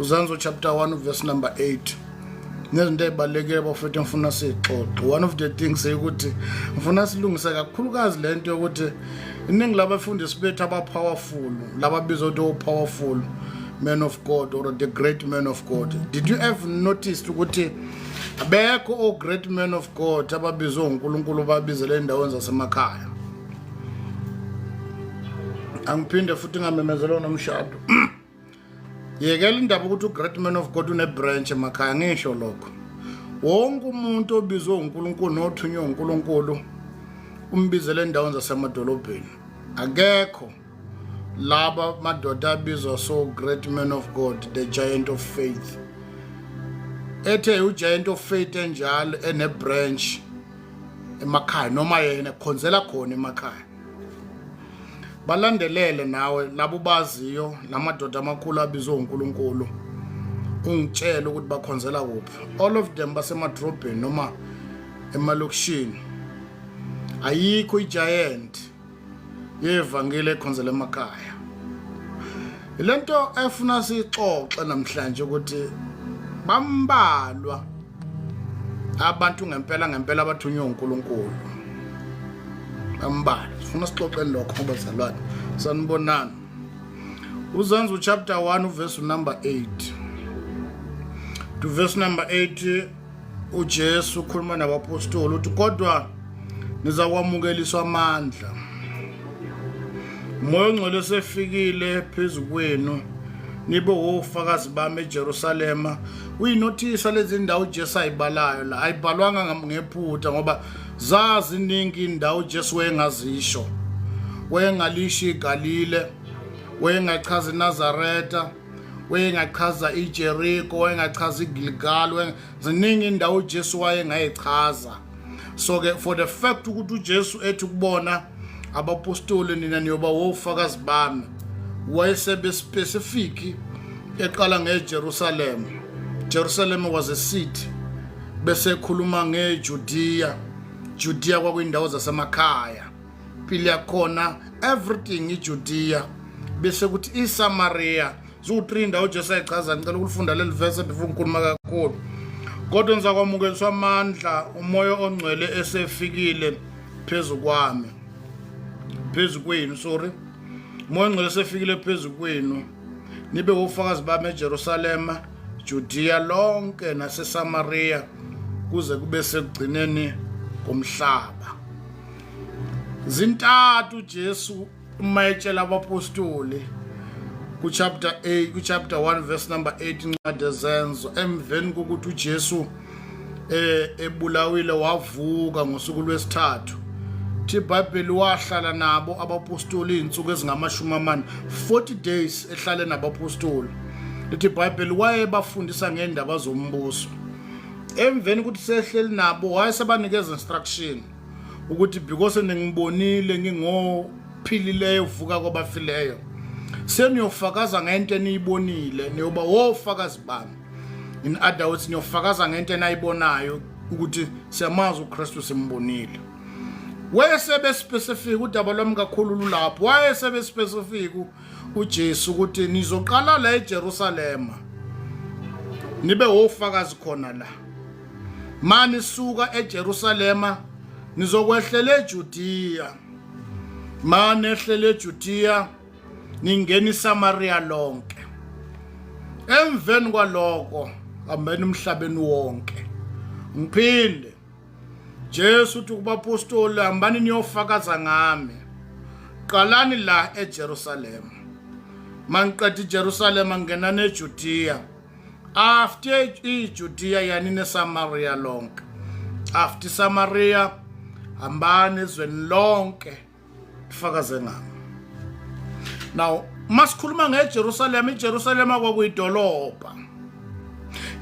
Uzenzo chapter 1 verse number 8. Nezinto ezibalulekile, bafethu, ngifuna sixoxe. One of the things ukuthi ngifuna silungise kakhulukazi lento yokuthi iningi labafundisi bethu aba-powerful, lababizwa ukuthi o-powerful men of God or the great men of God. Did you ever notice ukuthi abekho o-great men of God ababizwe uNkulunkulu babizele endaweni zasemakhaya? Angiphinde futhi ngamemezela nomshado. Yekela indaba ukuthi u-great man of God une-branch emakhaya, ngisho lokho. Wonke umuntu obizwe uNkulunkulu nothunywe uNkulunkulu umbizele endaweni zasemadolobheni. Akekho laba madoda abizwa so great man of God, the giant of faith, ethe u-giant of faith enjalo ene-branch emakhaya noma yena ekhonzela khona emakhaya. Balandelele nawe labo baziyo lamadoda amakhulu abizwe uNkulunkulu, ungitshele ukuthi bakhonzela kuphi. All of them basemadrobheni noma emalokishini. Ayikho i-giant yevangeli ekhonzela emakhaya. Lento efuna sixoxe namhlanje ukuthi bambalwa abantu ngempela ngempela abathunywe uNkulunkulu, bambalwa. Sifuna sixoxe lokho, bazalwane. Sanibonani. Uzenzo chapter 1 verse number 8 to verse number 8. UJesu ukhuluma nabapostoli, uthi, "Kodwa nizakwamukeliswa amandla Moya oNgcwele sefikile phezu kwenu, nibe wofakazi bami eJerusalema." Uyinothisa lezi ndawo uJesu ayibalayo la, ayibhalwanga ngephutha, ngoba zaziningi indawo uJesu wayengazisho. Wayengalisho iGalile, wayengachaza iNazaretha, wayengachaza iJericho, wayengachaza iGilgal. Ziningi indawo uJesu wayengayichaza. So ke for the fact ukuthi uJesu ethi kubona abapostoli, "Nina niyoba wofakazi bami," wayesebe specific, eqala ngeJerusalem. Jerusalem was a city. Bese ekhuluma ngeJudea. Judea kwakuyindawo zasemakhaya, impilo yakhona, everything, iJudea. Bese kuthi iSamaria. Ziwu-3 indawo uJesu ayichaza. Ngicela ukulifunda leli verse before ngikhuluma kakhulu. "Kodwa nizakwamukeliswa amandla uMoya oNgcwele esefikile phezu kwami, phezu kwenu, sorry, uMoya oNgcwele esefikile phezu kwenu, nibe wofakazi bami eJerusalema, Judea lonke naseSamaria, kuze kube sekugcineni komhlaba." Zintathu Jesu uma etshela abapostoli ku-chapter 8, ku-chapter 1 verse number 8, incwadi eZenzo, emveni kokuthi uJesu ebulawile, wavuka ngosuku lwesithathu. Thi iBhayibheli wahlala nabo abapostoli izinsuku ezingama-40, 40 days ehlale nabapostoli. Lithi iBhayibheli wayebafundisa ngendaba zombuso. Emveni ukuthi sehleli nabo, wayesebanikeza instruction ukuthi because ningibonile ngingophilileyo, uvuka kwabafileyo, seniyofakaza ngento eniyibonile, niyoba wofakazi bami. In other words, niyofakaza ngento enayibonayo ukuthi siyamazi uKristu, simbonile. Wayesebe specific. Udaba lwami kakhulu lulapho. Wayesebe specific uJesu ukuthi nizoqala la eJerusalema, nibe wofakazi khona la. Mani suka eJerusalema, nizokwehlela eJudea. Mani ehlele eJudea, ningena iSamaria lonke. Emveni kwaloko hambeni emhlabeni wonke. Ngiphinde, Jesu uthi kubapostoli, "Hambani niyofakaza ngami. Qalani la eJerusalem. Mangiqeda iJerusalem, ngena neJudea. After iJudea, yani neSamaria lonke. After Samaria, hambani ezweni lonke, ifakaze ngami." Now masikhuluma ngeJerusalem, iJerusalem kwakuyidolobha.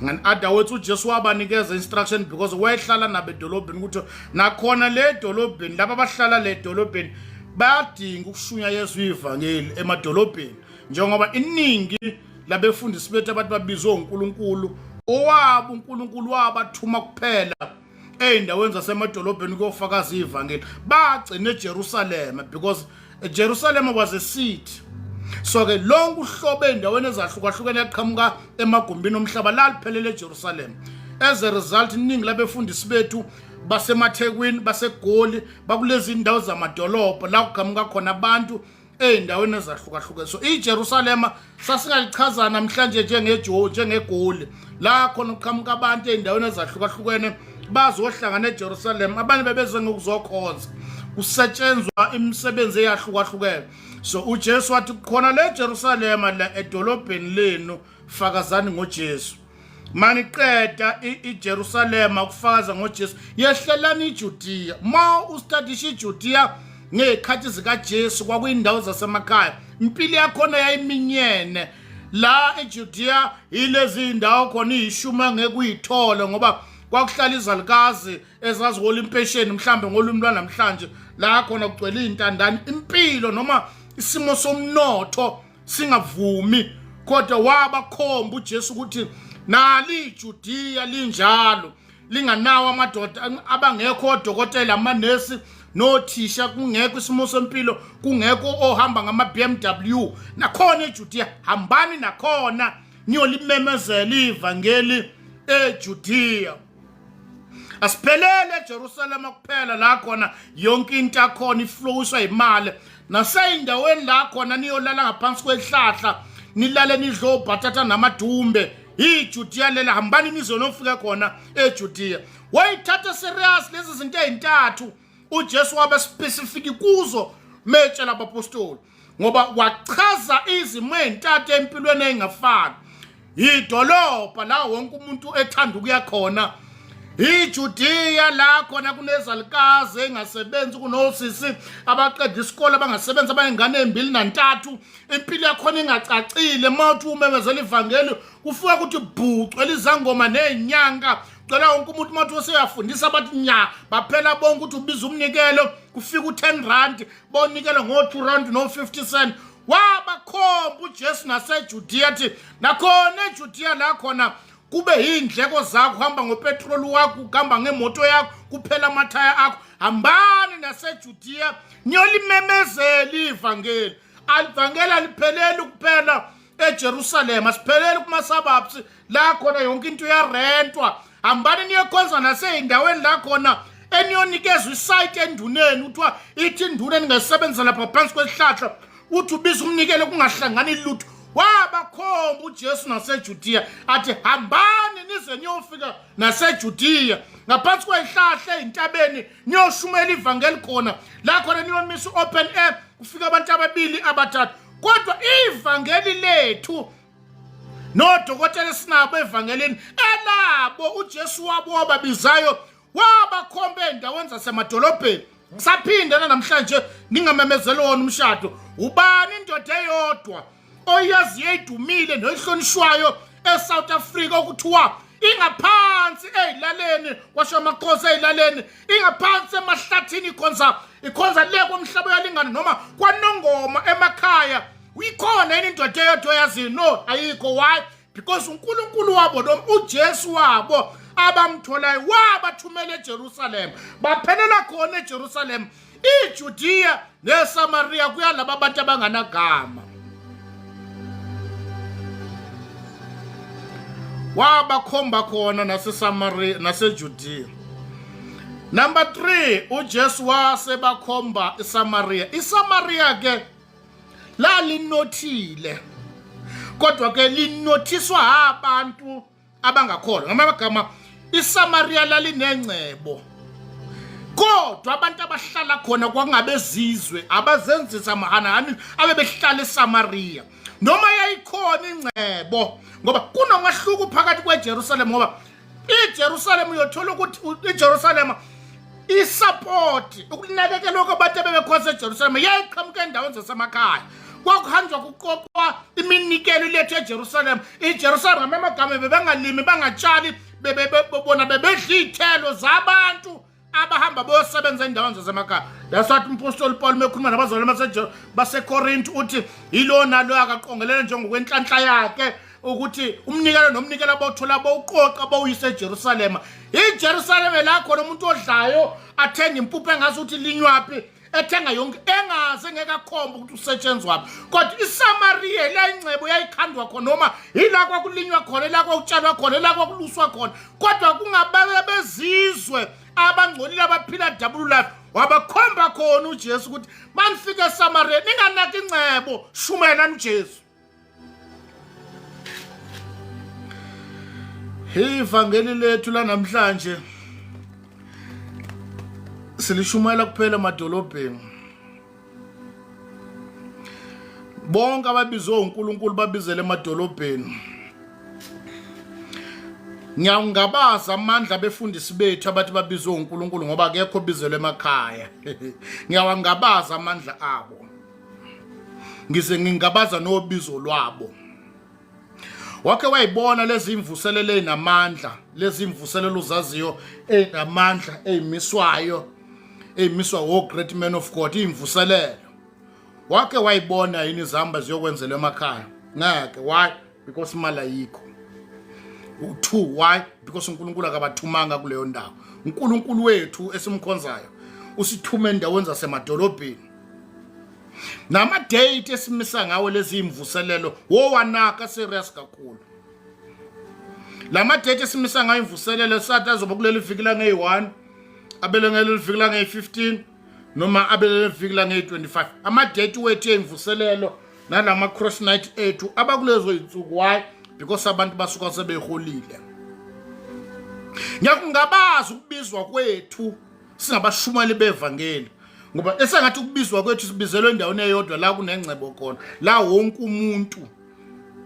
In other words, uJesu wabanikeza instruction because wayehlala nabo edolobheni, ukuthi nakhona le dolobheni, laba abahlala le dolobheni bayadinga ukushunyayezwa ivangeli emadolobheni, njengoba iningi labefundisi bethu abantu babizwe uNkulunkulu, owabo uNkulunkulu wabathuma kuphela ey'ndaweni zasemadolobheni kuyofakaza ivangeli. Bagcina eJerusalema because Jerusalem was a city. So ke lonke uhlobo endaweni ezahlukahlukene yaqhamuka emagumbini omhlaba laliphelele eJerusalem. As a result, iningi labefundisi bethu basemaThekwini, baseGoli, bakulezi indawo zamadolobha la kuqhamuka khona abantu ey'ndaweni ezahlukahlukene. So iJerusalema sasingalichaza namhlanje njengejo njengeGoli la khona kuqhamuka abantu ey'ndaweni ezahlukahlukene bazohlangana eJerusalem. Abanye bebeze ngokuzokhonza, kusetshenzwa imisebenzi eyahlukahlukene. So uJesu wathi khona le Jerusalema la edolobheni lenu fakazani ngoJesu. Maniqeda iJerusalema ukufakaza ngoJesu, yehlelani iJudiya. Ma ustadisha iJudiya ngey'khathi zikaJesu, kwakuyindawo zasemakhaya, impilo yakhona yayiminyene la eJudiya. Yilezi ndawo khona iyishumi angeke uyithole ngoba kwakuhlala izalukazi ezazihola impesheni mhlambe ngolwimi lwanamhlanje, la khona kugcwele iy'ntandane, impilo noma isimo somnotho singavumi. Kodwa wabakhomba uJesu ukuthi nali iJudiya linjalo, linganawo amadoda, abangekho odokotela, amanesi nothisha, kungekho isimo sempilo, kungekho ohamba ngama-BMW. Nakhona eJudiya hambani, nakhona niyolimemezela ivangeli eJudiya. Asiphelele eJerusalema kuphela la khona yonke into akhona iflowiswa imali, naseyindaweni la khona niyolala ngaphansi kwehlahla, nilale nidle obhatata namadumbe. IJudiya lela, hambani nize nofika khona eJudiya. Wayithatha serious lezi zinto ezintathu uJesu, wabe specific kuzo metshela abapostoli, ngoba wachaza izimo ezintathu empilweni engafani. Idolobha la wonke umuntu ethanda ukuya khona, iJudiya la khona kunezalukazi engasebenzi, kunosisi abaqeda isikole abangasebenzi, abanengane ezimbili nantathu, impilo yakhona ingacacile. Uma uthi umemezela ivangeli kufika ukuthi bhucwe lizangoma nezinyanga, cela wonke umuntu. Uma uthi useyafundisa bathi nya, baphela bonke. Ukuthi ubiza umnikelo, kufika u-10 rand, bonikela ngo-2 rand no-50 cent. Wabakhomba uJesu naseJudiya, athi nakhona eJudiya la khona kube yindleko zakho, uhamba ngopetroli wakho, uhamba ngemoto yakho, kuphela amathaya akho. Hambani naseJudiya niyolimemezela ivangeli. Alivangeli alipheleli kuphela eJerusalema, sipheleli kuma-suburbs la khona yonke into iyarentwa. Hambani niyokhonza nasey'ndaweni la khona eniyonikezwa isayiti enduneni, kuthiwa ithi induna ningasebenzisa lapha phansi kwesihlahla, uthi ubiza umnikelo kungahlangani lutho. Wabakhomba uJesu naseJudiya, athi hambani nize niyofika naseJudiya ngaphansi kwezihlahla ezintabeni, niyoshumela ivangeli khona la khona, niyomisa open air, kufika abantu ababili abathathu. Kodwa ivangeli lethu nodokotela esinabo evangelini elabo uJesu wabo wababizayo, wabakhomba endaweni zasemadolobheni. Kusaphinda namhlanje ningamemezeli wona umshado. Ubani indoda eyodwa oyaziyo edumile noyihlonishwayo eSouth Africa okuthiwa ingaphansi ezilaleni, kwasho amakhosi, ezilaleni, ingaphansi emahlathini, ikhonza ikhonza le komhlaba uyalingana noma kwanongoma emakhaya? Ikhona yini indoda eyodwa oyaziyo? No, ayikho. Why? Because uNkulunkulu wabo noma uJesu wabo abamtholayo wabathumela eJerusalem, baphelela khona eJerusalem. IJudiya neSamaria kuyalaba abantu abanganagama. Wabakhomba khona naseSamaria naseJudiya. Number 3, uJesu wasebakhomba iSamaria. ISamaria ke lalinothile, kodwa ke linothiswa abantu abangakholwa. Ngamagama, iSamaria lalinengcebo, kodwa abantu abahlala khona kwakungabezizwe abazenzisa amahanahani abebehlala eSamaria, noma yayikhona ingcebo, ngoba kunomahluko phakathi kweJerusalem, ngoba iJerusalem uyothola ukuthi iJerusalem isupport ukunakekelwa kwabantu abebekhonza eJerusalem yayiqhamuka endaweni zasemakhaya. Kwakuhanjwa kuqoqwa iminikelo ilethwe eJerusalem. IJerusalem ngamagama bebengalimi, bangatshali, bona bebedla iy'thelo zabantu abahamba bayosebenza endaweni zasemakhaya. That's what umpostoli Paul mekhuluma nabazalwane baseKorinth uthi yilowo naloyo akaqongelele njengokwenhlanhla yakhe, ukuthi umnikelo nomnikelo abawuthola bawuqoqa bawuyise eJerusalema. IJerusalema la khona umuntu odlayo athenga impuphu engazi ukuthi linywaphi. Ethenga yonke engaze ngeke akhombe ukuthi usetshenzwaphi, kodwa iSamariya la ingcebo yayikhandwa khona, noma yila kwakulinywa khona, la kwakutshalwa khona, la kwakuluswa khona, kodwa kungababe bezizwe abangcolile abaphila double life. Wabakhomba khona uJesu ukuthi manifika eSamaria ninganaki ingcebo, shumelani uJesu. Ivangeli lethu lanamhlanje silishumayela kuphela emadolobheni. Bonke ababizwe uNkulunkulu babizele emadolobheni. Ngiyawungabaza amandla abefundisi bethu abathi babizwe uNkulunkulu, ngoba akekho obizelwe emakhaya. Ngiyawangabaza amandla abo, ngize ngingabaza nobizo lwabo. Wake wayibona lezi imvuselelo ezinamandla, lezi imvuselelo uzaziyo ezinamandla ezimiswayo, ezimiswa wo great man of God, imvuselelo wake wayibona yini izihamba ziyokwenzelwa emakhaya? Ngeke. Why? Because imali ayikho. Two, why? Because uNkulunkulu akabathumanga kuleyo ndawo. uNkulunkulu wethu esimkhonzayo usithume endaweni zasemadolobheni. Nama-date esimisa ngawo lezi imvuselelo wowanaka serious kakhulu. Lama date esimisa ngayo imvuselelo, sathi azoba kuleli viki langeyi-1, abele ngeleli viki langeyi-15, noma abele viki langeyi-25. Ama-date wethu eyimvuselelo nalama cross night ethu abakulezo yinsuku. Why? Because abantu basuka sebeholile. Ngiyakungabaza ukubizwa kwethu singabashumayeli bevangeli, ngoba esengathi ukubizwa kwethu sibizelwe endaweni eyodwa la kunengcebo khona, la wonke umuntu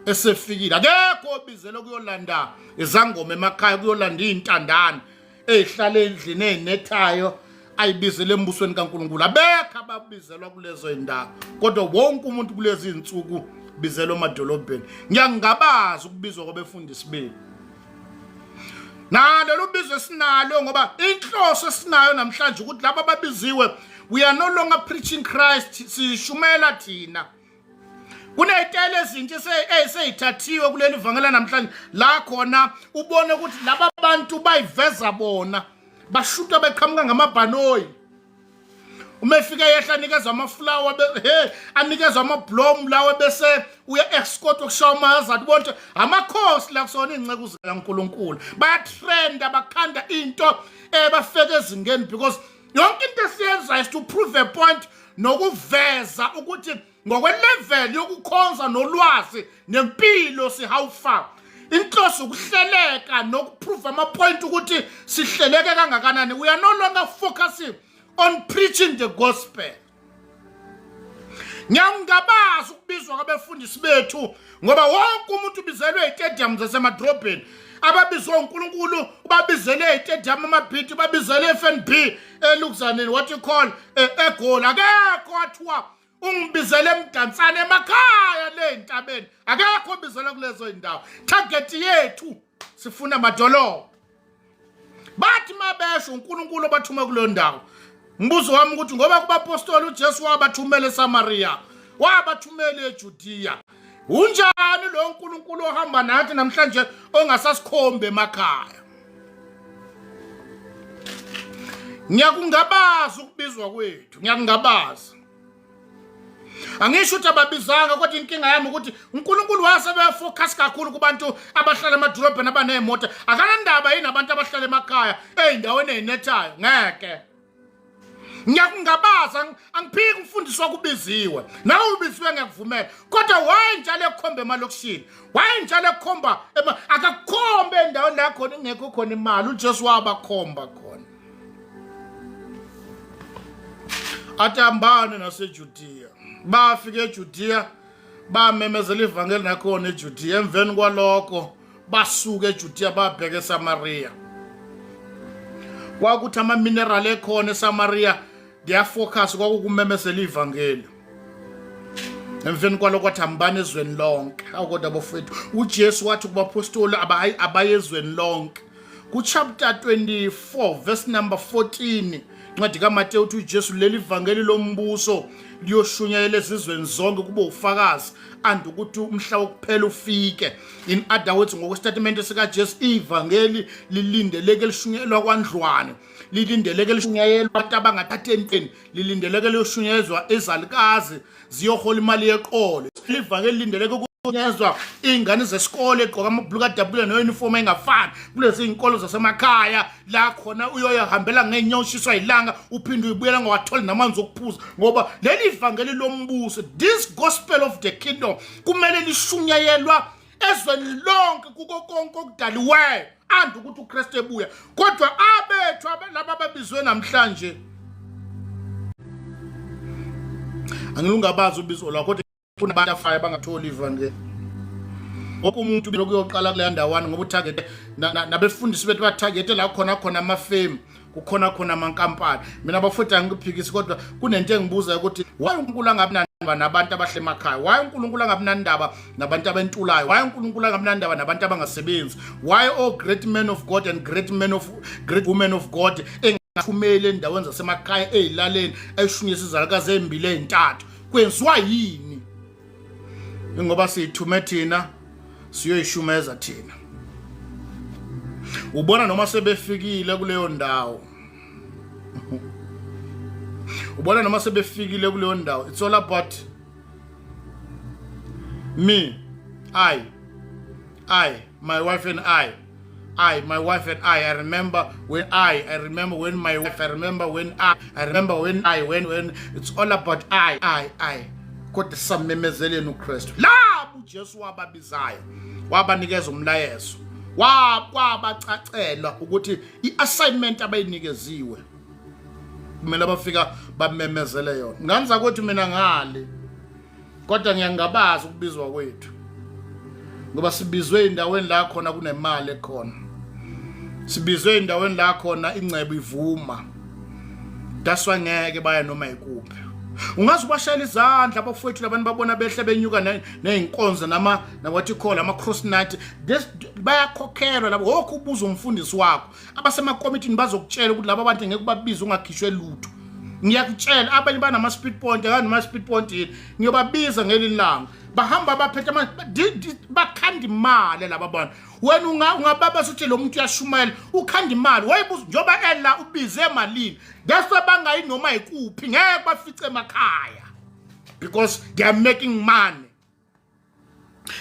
esefikile. Akekho obizelwe kuyolanda izangoma emakhaya, kuyolanda iy'ntandane ey'hlala endlini ey'nethayo, ayibizele embusweni kaNkulunkulu. Abekho ababizelwa kulezo y'ndawo, kodwa wonke umuntu kulezi iy'nsuku bizelwa emadolobheni. Ngiyangabaza ukubizwa kwabefundisi bethu nalo lubizo esinalo, ngoba inhloso esinayo namhlanje ukuthi laba ababiziwe, we are no longer preaching Christ, sishumela thina. Kuney'tayela ezintsha esey'thathiwe kuleli vangela namhlanje, la khona ubone ukuthi laba bantu bayiveza bona, bashuta beqhamuka ngamabhanoyi. Uma efika yehla anikezwa amafulawa, he, anikezwa amablomu lawa, bese uya escort okushaya amazadi. Ubona ukuthi amakhosi la kusona iy'nceku zikaNkulunkulu bayatrenda, bakhanda into ebafeke ezingeni, because yonke into esiyenzayo is to prove a point nokuveza ukuthi ngokwelevel yokukhonza nolwazi nempilo si how far. Inhloso ukuhleleka nokuprove ama-point ukuthi sihleleke kangakanani. We are no longer focusing on preaching the gospel. Ngiyangabaza ukubizwa kwabefundisi bethu, ngoba wonke umuntu ubizelwe ey'tediyamu zasemadrobheni. Ababizwe uNkulunkulu ubabizele ey'tediyamu amabhidi, ubabizele e-FNB, elukuzaneni, what you call, eGoli. Akekho wathiwa ungibizele eMdantsane, emakhaya le entabeni. Akekho obizele kulezo indawo. Target yethu sifuna amadolobha. Bathi mabesho uNkulunkulu obathuma kuleyo ndawo. Mbuzo wami ukuthi ngoba kubapostoli uJesu wabathumela eSamaria, wabathumela eJudea, unjani lo uNkulunkulu ohamba nathi namhlanje ongasasikhombe emakhaya? Ngiyakungabaza ukubizwa kwethu, ngiyakungabaza. Angisho ukuthi ababizanga, kodwa inkinga yami ukuthi uNkulunkulu wasebefocus kakhulu kubantu abahlala emadolobheni abaney'moto. Akanandaba yini abantu abahlala emakhaya ey'ndaweni ey'nethayo? Ngeke. Ngiyakungabaza, angiphiki umfundisi wakubiziwe, nawe ubiziwe, ngiyakuvumela, kodwa why njalo ekukhomba emalokishini? Why njalo ekukhomba, akakukhombe endaweni la khona ingekho khona imali? UJesu wabakhomba khona, athi hambane naseJudiya. Bafika eJudiya, bamemezela ivangeli nakhona eJudiya. Emveni kwalokho basuka eJudiya babheka eSamaria. Kwakuthi ama-mineral ekhona eSamaria, their focus kwakukumemezela ivangeli. Emveni kwalokho wathi hambani ezweni lonke. Awu kodwa bafowethu, uJesu wathi kubapostoli abaye ezweni lonke. Ku-chapter 24 verse number 14, Incwadi kaMateyu uthi uJesu leli vangeli lombuso liyoshunyayela ezizweni zonke kube ufakazi and ukuthi umhla wokuphela ufike. In other words, ngokwestatimende sikaJesu ivangeli lilindeleke lishunyayelwa kwandlwane, lilindeleke lishunyayelwa abantu abangathathi entweni, lilindeleke liyoshunyayezwa izalukazi ziyohola imali yeqolo. Ivangeli lilindeleke ukunyezwa iy'ngane zesikole egqoka amabhuluku adabukile ne-uniform engafani kulezi iy'nkolo zasemakhaya la khona uyoyahambela ngeenyawo ushiswa yilanga uphinde uyibuyela ngawatholi namanzi okuphuza, ngoba leli vangeli lombuso, this gospel of the kingdom, kumele lishunyayelwa ezweni lonke kuko konke okudaliweyo andi ukuthi uKristu ebuya. Kodwa abethu laba ababizwe namhlanje, angilungabazi ubizo lwakho, kodwa kunabantu afayo abangatholi ivangeli. Wonke umuntu lokuyoqala kuleya ndawana ngoba utarget nabefundisi bethu batargete la khona khona amafemu, kukhona khona amankampani. Mina bafowethu angikuphikisi, kodwa kunento engibuza ukuthi why uNkulunkulu angabi nandaba nabantu abahle emakhaya? Why uNkulunkulu angabi nandaba nabantu abentulayo? Why uNkulunkulu angabi nandaba nabantu abangasebenzi? Why all great men of God and great men of great women of God engathumeli endaweni zasemakhaya, ezilaleni, eshunyisa izalukazi ezimbili ezintathu? Kwenziwa yini? Ingoba siyithume thina siyoyishumeza thina. Ubona noma sebefikile kuleyo ndawo, ubona noma sebefikile kuleyo ndawo, it's all about me, I, my wife and I, my wife and I remember when I remember when my wife, I remember when I remember when I, when, it's all about I, I, I. Kodwa samemezeleni uKristu. Labo uJesu wababizayo, wabanikeza umlayezo, kwabacacela ukuthi i-assignment abayinikeziwe kumele bafika bamemezele yona. Nganza ukuthi mina ngale, kodwa ngiyangabaza ukubizwa kwethu, ngoba sibizwe endaweni la khona kunemali ekhona, sibizwe endaweni la khona ingcebo ivuma. That's why ngeke baya noma ikuphi. Ungaze ubashayela izandla abafowethu labantu, babona behle benyuka ney'nkonzo nama what you call ama-cross night. This bayakhokhelwa labo. Wokhu ubuza umfundisi wakho, abasemakomitini bazokutshela ukuthi laba abantu ngeke ubabize ungakhishwe lutho. Ngiyakutshela, abanye banama-speed point, akanoma-speed point yini. Ngiyobabiza ngelinye ilanga. Bahamba baphethe bakhanda imali laba bantu. Wena ungababa suthi lo muntu uyashumayela, ukhanda imali. Wayibuza njengoba ela ubize emalini. That's why bangayi noma ikuphi, ngeke bafice emakhaya, because they are making money,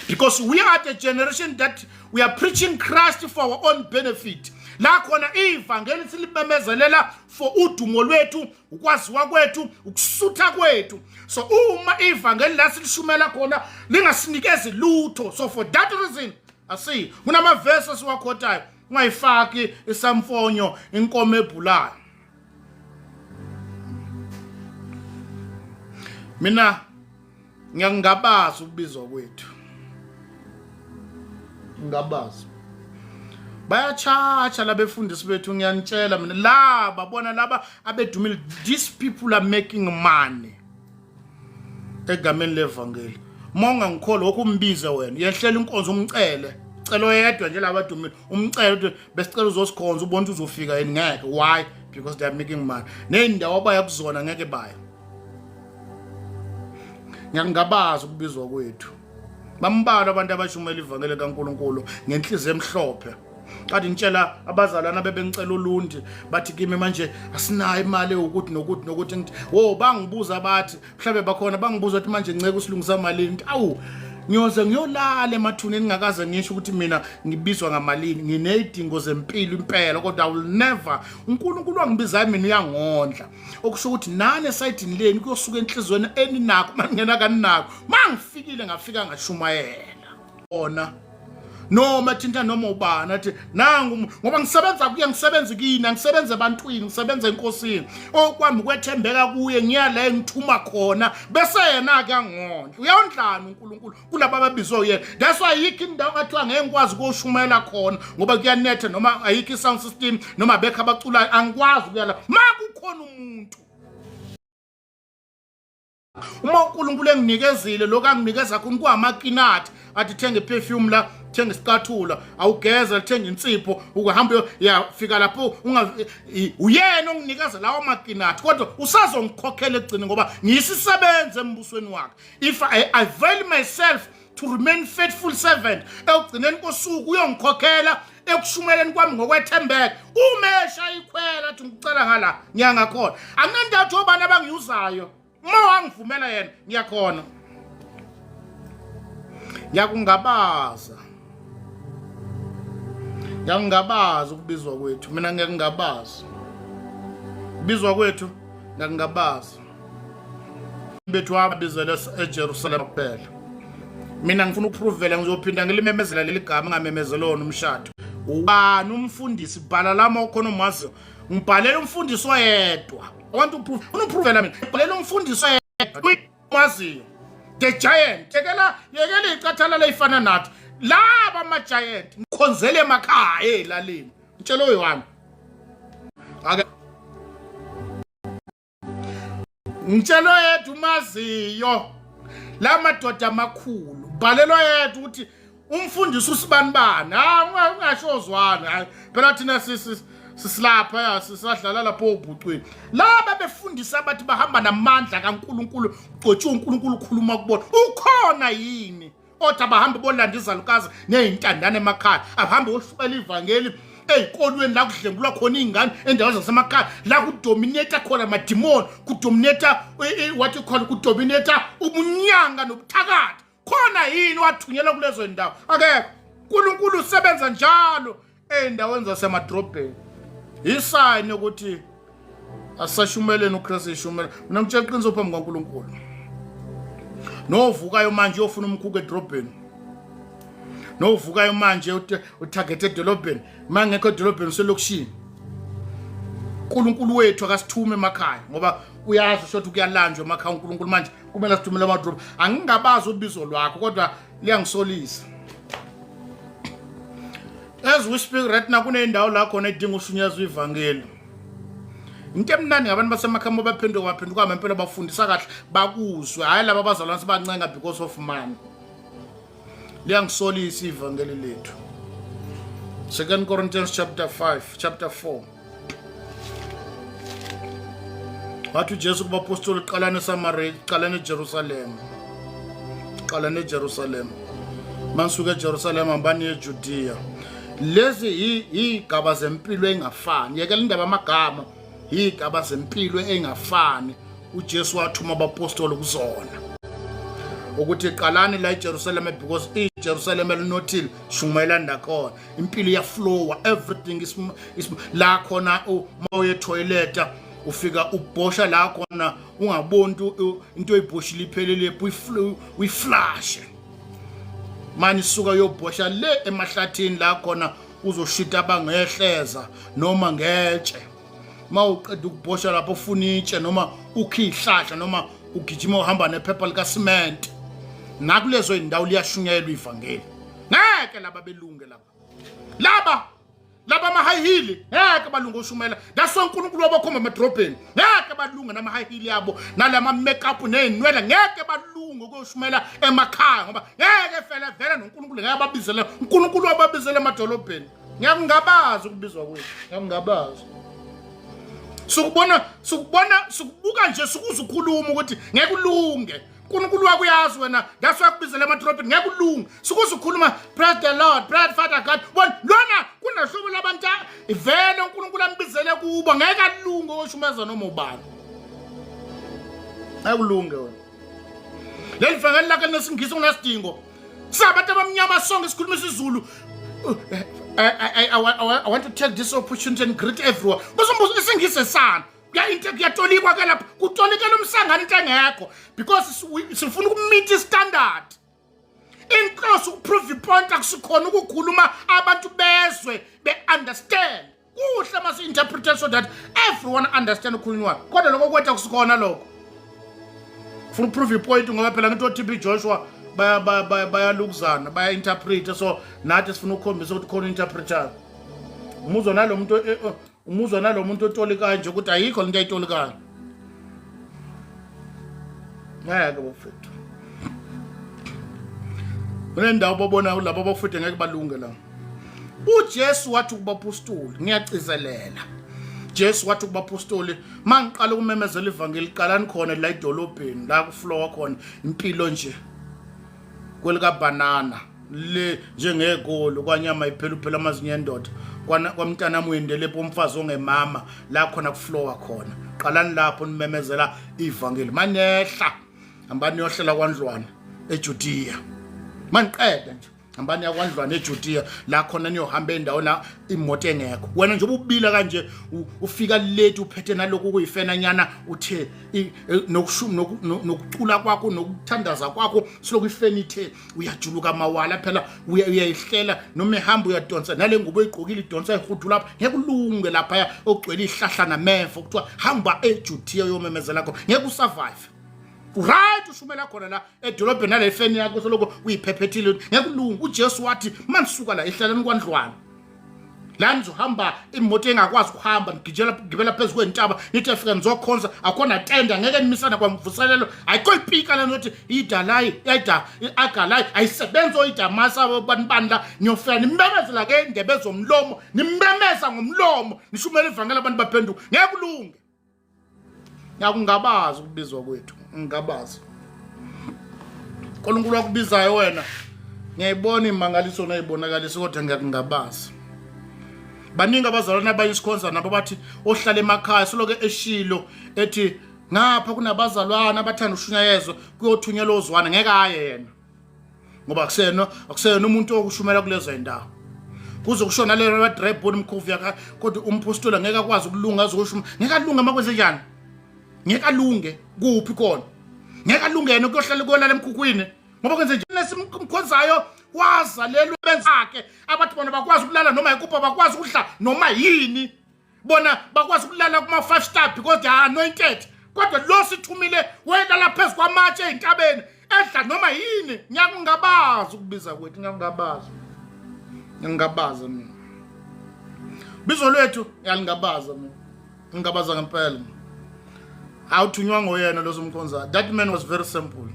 because we are the generation that we are preaching Christ for our own benefit. La khona ivangeli silimemezelela for udumo lwethu, ukwaziwa kwethu, ukusutha kwethu. So uma ivangeli la silishumela khona lingasinikezi lutho, so for that reason asi kunamavesi esiwakhothayo: ungayifaki isamfonyo inkomo ebhulayo. Mina ngiyangabaza ukubizwa kwethu, ngabaza. Bayachacha labefundisi bethu, ngiyanitshela mina. Laba bona laba abedumile, these people are making money egameni levangeli. Uma ungangikholwa, wokhu umbize wena, yehlela inkonzo, umcele, cela oyedwa nje laba adumile, umcele ukuthi besicela uzosikhonza, ubone ukuthi uzofika yini. Ngeke. Why? Because they are making money. Ney'ndawo abaya kuzona ngeke baya. Ngiyakungabaza ukubizwa kwethu. Bambalwa abantu abashumela ivangeli kaNkulunkulu ngenhliziyo emhlophe. Kade ngitshela abazalwana bebengicela ulundi, bathi kimi manje asinayo imali ukuthi nokuthi nokuthi. Ngithi wo, bangibuza bathi mhlawumbe bakhona, bangibuza ukuthi manje nceke usilungisa malini. Ngithi awu, ngiyoze ngiyolala emathuneni ngingakaze ngisho ukuthi mina ngibizwa ngamalini. Nginey'dingo zempilo impela, kodwa I will never. UNkulunkulu wangibizayo mina uyangondla, okusho ukuthi nani esayidini leni kuyosuka enhliziyweni eninakho maningena kaninakho. Mangifikile ngafika ngashumayela ona noma thinta noma ubani athi nangu, ngoba ngisebenza kuye, ngisebenza kini, angisebenza ebantwini, ngisebenza enkosini. Okwami ukwethembeka kuye, ngiya la engithuma khona, bese yena-ke angondla. Uyawondlani uNkulunkulu kulaba ababizwe uyena? That's why ayikho indawo ngathiwa ngeke ngikwazi ukuyoshumayela khona ngoba kuyanetha, noma ayikho i-sound system, noma abekho abaculayo. Angikwazi ukuya la ma kukhona umuntu. Uma uNkulunkulu enginikezile lokho anginikeza khona kuwamakinati, athi thenga iperfume la, thenga isicathula, awugeza, thenga insipho, ukuhamba uyafika lapho uyena onginikeza lawo makinati, kodwa usazongikhokhela ekugcini ngoba ngiyisisebenzi embusweni wakhe. If I avail myself to remain faithful servant, ekugcineni kosuku uyongikhokhela ekushumeleni kwami ngokwethembeka. Uma eshaya ikhwela athi ngicela ngala, ngiyangakhona. Anginandawo obani abangiyuzayo. Uma wangivumela yena ngiyakhona. Ngiyakungabaza, ngiyakungabaza ukubizwa kwethu. Mina ngiyakungabaza kubizwa kwethu, ngiyakungabaza. Bethu wabizelwe eJerusalema kuphela. Mina ngifuna ukuprovela, ngizophinda ngilimemezela leli gama ngamemezela wona umshado. Ubani umfundisi? Bhala lama ukhona umaziyo. Ngibhalela umfundisi oyedwa. I want to prove, ufuna uprovela mina. Ngibhalela umfundisi oyedwa umaziyo. The giant. Yekela, yekela icathala leyifana nathi. Laba ama giant ngikhonzele emakhaya elalini. Ngitshela oyi-one. Ake ngitshela oyedwa umaziyo la madoda amakhulu. Bhalelwa yedwa ukuthi umfundisi usibanibani. Ha, ungasho ozwana. Hayi phela thina sisilapha ya sisadlala lapho obhucwini. Laba befundisa abathi bahamba namandla kaNkuluNkulu, ugcotshiwe uNkulunkulu ukhuluma kubona. Ukhona yini othi abahambe bolanda izalukazi ney'ntandane emakhaya, abahambe boshukela ivangeli ey'kolweni la kudlengulwa khona iy'ngane endaweni zasemakhaya, la kudominata khona amadimoni, kudominata what you call, kudominata ubunyanga nobuthakathi? Khona yini wathunyelwa kulezo ndawo? Akekho. uNkulunkulu usebenza njalo ey'ndaweni zasemadrobheni. Isayini yokuthi asisashumeleni uKristu ishumela. Mina ngitshela iqiniso phambi kaNkulunkulu. Novukayo manje uyofuna umkhukhu edrobheni, novukayo manje utarget edolobheni, mangekho edolobheni uselokishini. uNkulunkulu wethu akasithume emakhaya ngoba uyazi usho ukuthi kuyalanjwa emakhaya. uNkulunkulu manje kumele asithumele amadrobha. Angingabazi ubizo lwakho, kodwa liyangisolisa. As we speak right now, kuneyindawo la khona edinga ushunyezwa ivangeli. Into emnandi ngabantu basemakhaya baphenduka, baphenduka ngempela, bafundisa kahle, bakuzwe, hhayi laba abazalwane sibancenga because of money. Liyangisolisa ivangeli lethu. 2 Corinthians chapter 5, chapter 4, wathi uJesu kubapostoli, qalani eSamaria, qalani eJerusalema, qalani eJerusalema, manisuka eJerusalema hambani eJudiya. Lezi yigaba zempilo engafani. Yekela indaba amagama, yigaba zempilo engafani uJesu wathuma abapostoli kuzona ukuthi qalani la eJerusalema, because iJerusalema linothile, shumayelani nakhona, impilo iyaflowa, everything is la khona. Uma uye toilet ufika ubhosha la khona, ungaboni into oyibhoshile iphelele, uyiflashe. Mani isuka uyobhosha le emahlathini la khona uzoshita abangehleza noma ngetshe. Uma uqeda ukubhosha lapho ufuna itshe noma ukhe ihlahla noma ugijima uhamba nephepha likasimende, nakulezo indawo liyashunyayelwa ivangeli. Ngeke laba belunge, laba ama-high heel ngeke balunge oshumela. That's why uNkulunkulu wabakhomba emadrobheni. Ngeke balunge nama-high heel yabo nalama make-up ney'nwele, ngeke balunge ukuyoshumela emakhaya ngoba ngeke fela vele noNkulunkulu ngeke babizele. uNkulunkulu wababizela emadolobheni. Ngiyakungabaza ukubizwa kwethu, ngiyakungabaza. Sikubona, sikubuka nje, sikuze ukhuluma ukuthi ngeke ulunge. uNkulunkulu wakho uyazi wena, that's why akubizela emadrobheni. Ngeke ulunge, sikuze ukhuluma, "Praise the Lord, praise Father God." Bona lona kunehlobo labantu vele uNkulunkulu ambizele kubo, ngeke alunge oshumeza noma ubani. Ngeke ulunge wena. Leli vangeli lakhe linesingisi kunesidingo sabantu abamnyama sonke sikhuluma isiZulu. I want to take this opportunity and greet everyone. Bese isingisi esana kuyatolikwa ke lapha, kutolikela umsangano into engekho because sifuna ukumeet standard. Inhloso ukuprove ipoint, akusikhona ukukhuluma abantu bezwe be-understand kuhle. Masi-interprete so that everyone understand ukhulunywayo, kodwa lokho kwethu akusikhona lokho. Funa ukuprove ipoint ngoba phela ngithi o-TB Joshua bayalukuzana, baya-interprete, so nathi sifuna ukukhombisa ukuthi khona interpreter. Umuzwa nalo muntu, umuzwa nalo muntu otolikayo nje ukuthi ayikho lento ayitolikayo. Ngeke bafethu. Kunendawo babona labo bafethu ngeke balunge la. UJesu wathi kubapostoli, ngiyacizelela. Jesu wathi kubapostoli, mangiqala ukumemezela ivangeli qalani khona la edolobheni la kuflowa khona impilo nje. Kwelika banana le njengegolo kwanyama iphela uphela amazinyo endoda kwamntanami uyendelepho umfazi ongemama la khona kuflowa khona qalani lapho nimemezela ivangeli manehla hambani niyohlela kwandlwana eJudiya maniqeda nje hambani yakwandlwana eJudiya la khona niyohamba endawo la imoto engekho wena nje ububila kanje ufika late uphethe naloku kuyifenanyana uthe e, nokucula kwakho nokuthandaza kwakho siloku ifeni ithe uyajuluka amawala phela uyayihlela noma ehamba uyadonsa nale ngubo oyigqokile idonsa ihudula lapha ngeke ulunge lapha okugcwele ihlahla nameva kuthiwa hamba eJudiya uyomemezela khona ngeke usurvive right ushumela khona la edolobheni nale feni yakho soloko uyiphephethile ngeke ulunge uJesu wathi manisuka la ihlaleni kwandlwana la nizohamba imoto engakwazi ukuhamba nigijela gibela phezu kwentaba nithi afika nizokhonza akhona tenda ngeke nimisana kwamvuselelo ayikho ipika lena othi idalayi ida agalayi ayisebenzi oyidamasa bani bani la niyofika nimemezela ke indebe zomlomo nimemeza ngomlomo nishumela ivangeli abantu baphenduka ngeke kulunge Ngiyakungabaza ukubizwa kwethu, ngingabaza. uNkulunkulu wakubizayo wena. Ngiyayibona imangaliso nayibonakaliso kodwa ngiyakungabaza. Baningi abazalwane abanye isikhonza nabo bathi ohlala emakhaya soloke eshilo ethi ngapha kunabazalwane abathanda ushunyayezwa kuyothunyelwa ozwana ngeke aye yena. Ngoba akusena akusena umuntu okushumela kulezo indawo. Kuze kushona lelo la drebhoni umkhovu yakha kodwa umpostoli ngeke akwazi ukulunga azoshuma ngeke alunge makwenze njani ngeke alunge kuphi khona ngeke alunge yena kuyohlala kuyolala emkhukhwini ngoba kwenze nje lesimkhonzayo wazalelwa benzakhe abathi bona bakwazi ukulala noma yikuphi bakwazi ukudla noma yini bona bakwazi ukulala kuma-five star because they are anointed kodwa lo sithumile wayelala phezu kwamatshe ey'ntabeni edla noma yini ngiyakungabaza ukubiza kwethu ngiyakungabaza ngiyakungabaza mina bizo lwethu ngiyalingabaza mina ngingabaza ngempela awuthunywa ngoyena lo somkhonza that man was very simple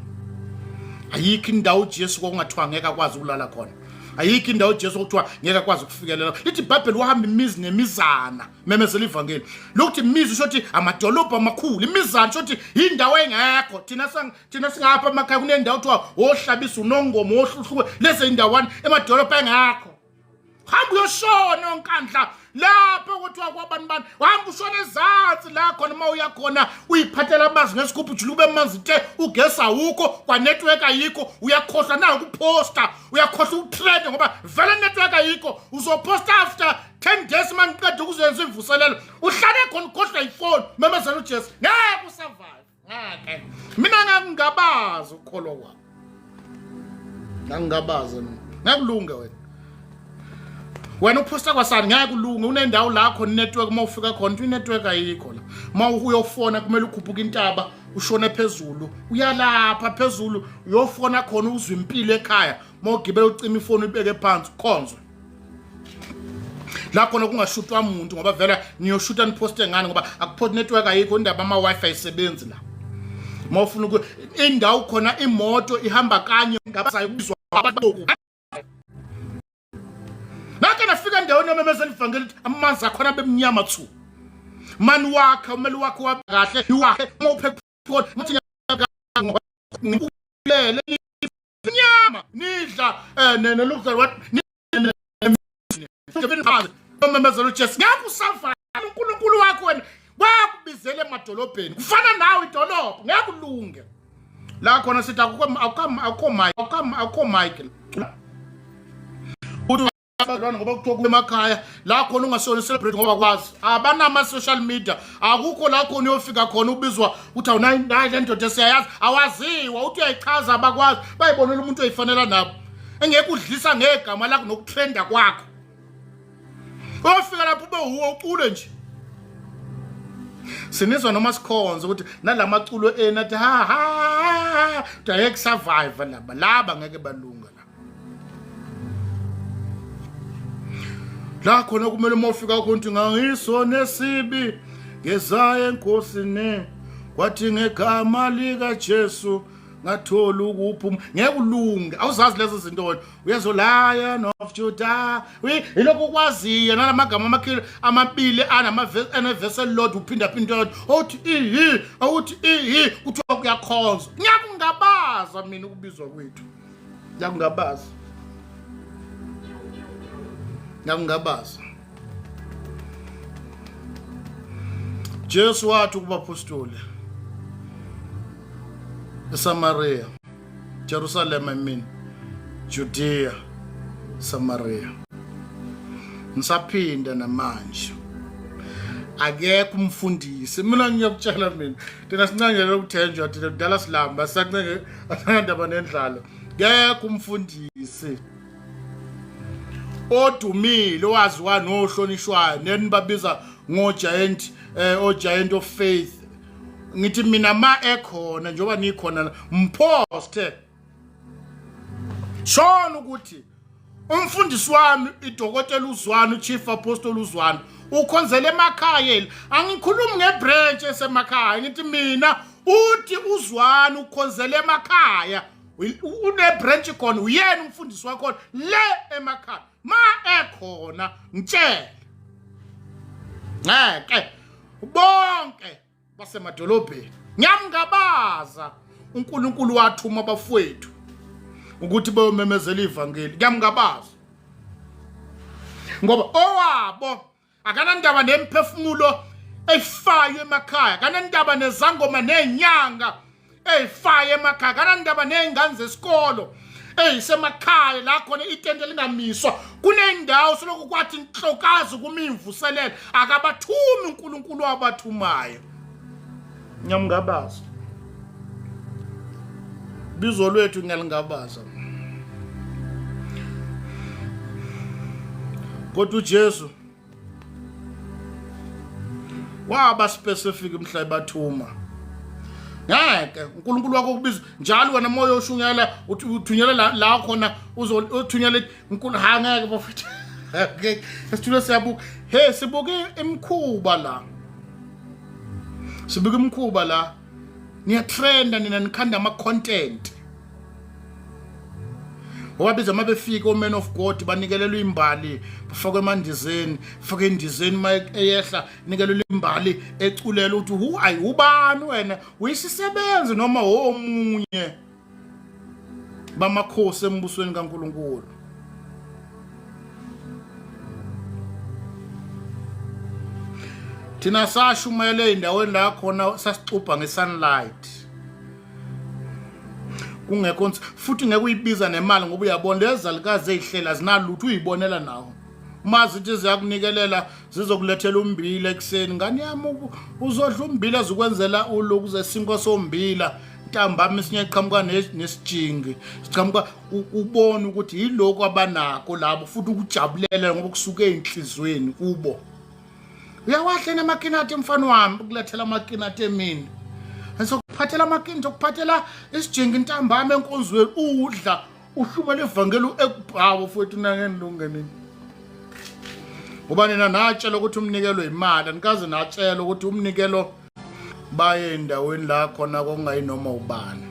ayikho indawo uJesu kwakungathiwa ngeke akwazi ukulala khona ayikho indawo uJesu okuthiwa ngeke akwazi ukufikelela lithi iBhayibheli wahamba imizi nemizana memezela ivangeli lokuthi imizi usho ukuthi amadolobha amakhulu imizana usho ukuthi indawo engekho thina thina singapha emakhaya kunendawo kuthiwa wohlabisa unongoma wohluhluke lezi indawana emadolobha engekho hamba uyoshona onkandla lapho kuthiwa kwabani bani hamba ushona ezansi la khona uma uya khona uyiphathela amanzi ngesigubhu ujule ube manzi te ugesi awukho kwanetwork ayikho uyakhohlwa nayo ukuphosta uyakhohlwa ukutrenda ngoba vele network ayikho uzophosta after 10 days uma ngiqeda ukuzenza imvuselelo uhlale khona ukhohlwa yifoni memezela ujesu ngeke usurvive ngeke mina ngangingabazi ukukholwa kwami ngangingabaza mina ngeke ulunge wena wena uphosta kwasani ngeke ulunge unendawo la khona inetwork uma ufika khona uthi inetwork ayikho la uma uyofona kumele ukhuphuke intaba ushone phezulu uyalapha phezulu uyofona khona uzwe impilo ekhaya uma ugibela ucima ifoni uyibeke phansi ukhonzwe la khona kungashutwa muntu ngoba vele niyoshuta niposte ngani ngoba akuphothi network ayikho indaba ama wifi ayisebenzi la uma ufuna indawo khona imoto ihamba kanye ngabazayo kubizwa abantu nake nafika endaweni yomemezela ivangeli amanzi akhona bemnyama thu mani wakhe umele wakhe wakahle iwakhe uma uphe khona ngathi lele nyama nidla eh ne luxury what memezela uJesu ngeke usavana uNkulunkulu wakho wena wakubizela emadolobheni kufana nawe idolobha ngeke ulunge la khona sithi akukho akukho akukho Michael abazalwane ngoba kuthiwa emakhaya la khona ungasona celebrate ngoba kwazi abanama social media akukho la khona uyofika khona ubizwa uthi awunayi nayi le ndoda siyayazi awaziwa uthi uyayichaza abakwazi bayibonela umuntu oyifanela nabo engeke udlisa ngegama lakho nokutrenda kwakho uyofika lapho ube wuwo ucule nje sinizwa noma sikhonza ukuthi nalamaculo enu athi ha ha ha survive laba laba ngeke balunga la khona kumele uma ufika khona uthi ngangisona esibi ngezayo enkosini Kwathi ngegama lika Jesu ngathola ukuphuma. Ngeke ulunge, awuzazi lezo zinto wena. Uyezo Lion of Judah, yilokhu ukwaziyo nalamagama amakhulu amabili anamavesi enevesi elilodwa uphinda phinda yodwa, othi ihi, awuthi ihi, kuthiwa kuyakhonzwa. Ngiyakungabaza mina ukubizwa kwethu, ngiyakungabaza, ngiyakungabaza. Jesu wathi kubapostoli eSamaria, Jerusalem, I mean Judea, Samaria. Ngisaphinda namanje. Akekho umfundisi. Mina ngiyakutshela mina. Thina sincengele ukuthenjwa thina kudala silamba sisancenge asanandaba nendlala. Kekho umfundisi odumile owaziwa nohlonishwayo nenibabiza ngo giant o giant of faith. Ngithi mina ma ekhona njengoba nikhona mposte shona ukuthi umfundisi wami idokotela uZwane, uchief apostle uZwane, ukhonzele emakhaya yena. Angikhulumi ngebranch esemakhaya, ngithi mina uthi uZwane ukhonzele emakhaya, une branch khona, uyena umfundisi wakhona le emakhaya. Ma ekhona ngitshele, ngeke bonke basemadolobheni. Ngiyamngabaza uNkulunkulu wathuma abafowethu ukuthi bayomemezela ivangeli. Ngiyamngabaza ngoba owabo akanandaba nemphefumulo efayo emakhaya, akanandaba nezangoma nezinyanga ezifayo emakhaya, akanandaba nezingane zesikolo eyisemakhaya la khona itente lingamiswa. Kunendawo solokhu kwathi inhlokazi kumimvuselelo, akabathumi uNkulunkulu wabathumayo. Ngiyamngabaza bizo lwethu, ngiyalingabaza. Kodwa uJesu waba specific mhla ebathuma. Ngeke uNkulunkulu wakho kubiza njalo wena moya oshunyela uthunyela la khona uzothunyela uNkulunkulu. Ha, ngeke bafethu. Okay, sithule siyabuka. Hey, sibuke imikhuba la, sibuke imikhuba la. Niyatrenda nina, nikhanda ama content. Wabiza uma befika o-man of God, banikelelwa imbali, bafakwe emandizeni, fake endizeni uma eyehla nikelelwa imbali, eculela ukuthi who ayi ubani wena, uyisisebenzi noma omunye bamakhosi embusweni kaNkulunkulu. Thina sashumayela ey'ndaweni la khona sasixubha nge-sunlight, kungekho futhi ngeke uyibiza nemali ngoba uyabona lezi zalukazi ezihlela zinalutho, uyibonela nawo uma zithi ziyakunikelela zizokulethela umbila ekuseni. Ngane yami, uzodla umbila, zikwenzela ulokuze sinkwa sombila ntambama, esinye iqhamuka nesijingi siqhamuka, ubone ukuthi yiloko abanako labo, futhi ukujabulela ngoba kusuke enhlizweni kubo. Uyawahle namakinati mfana wami, ukulethela amakinati emini, sokuphathela amakinati, okuphathela isijingi ntambama enkonzweni, udla uhlumela ivangeli ekubhawo futhi nangenilunge nini, ngoba nina natshela ukuthi umnikelo imali, anikaze natshela ukuthi umnikelo baye endaweni la khona kokungayinoma ubani,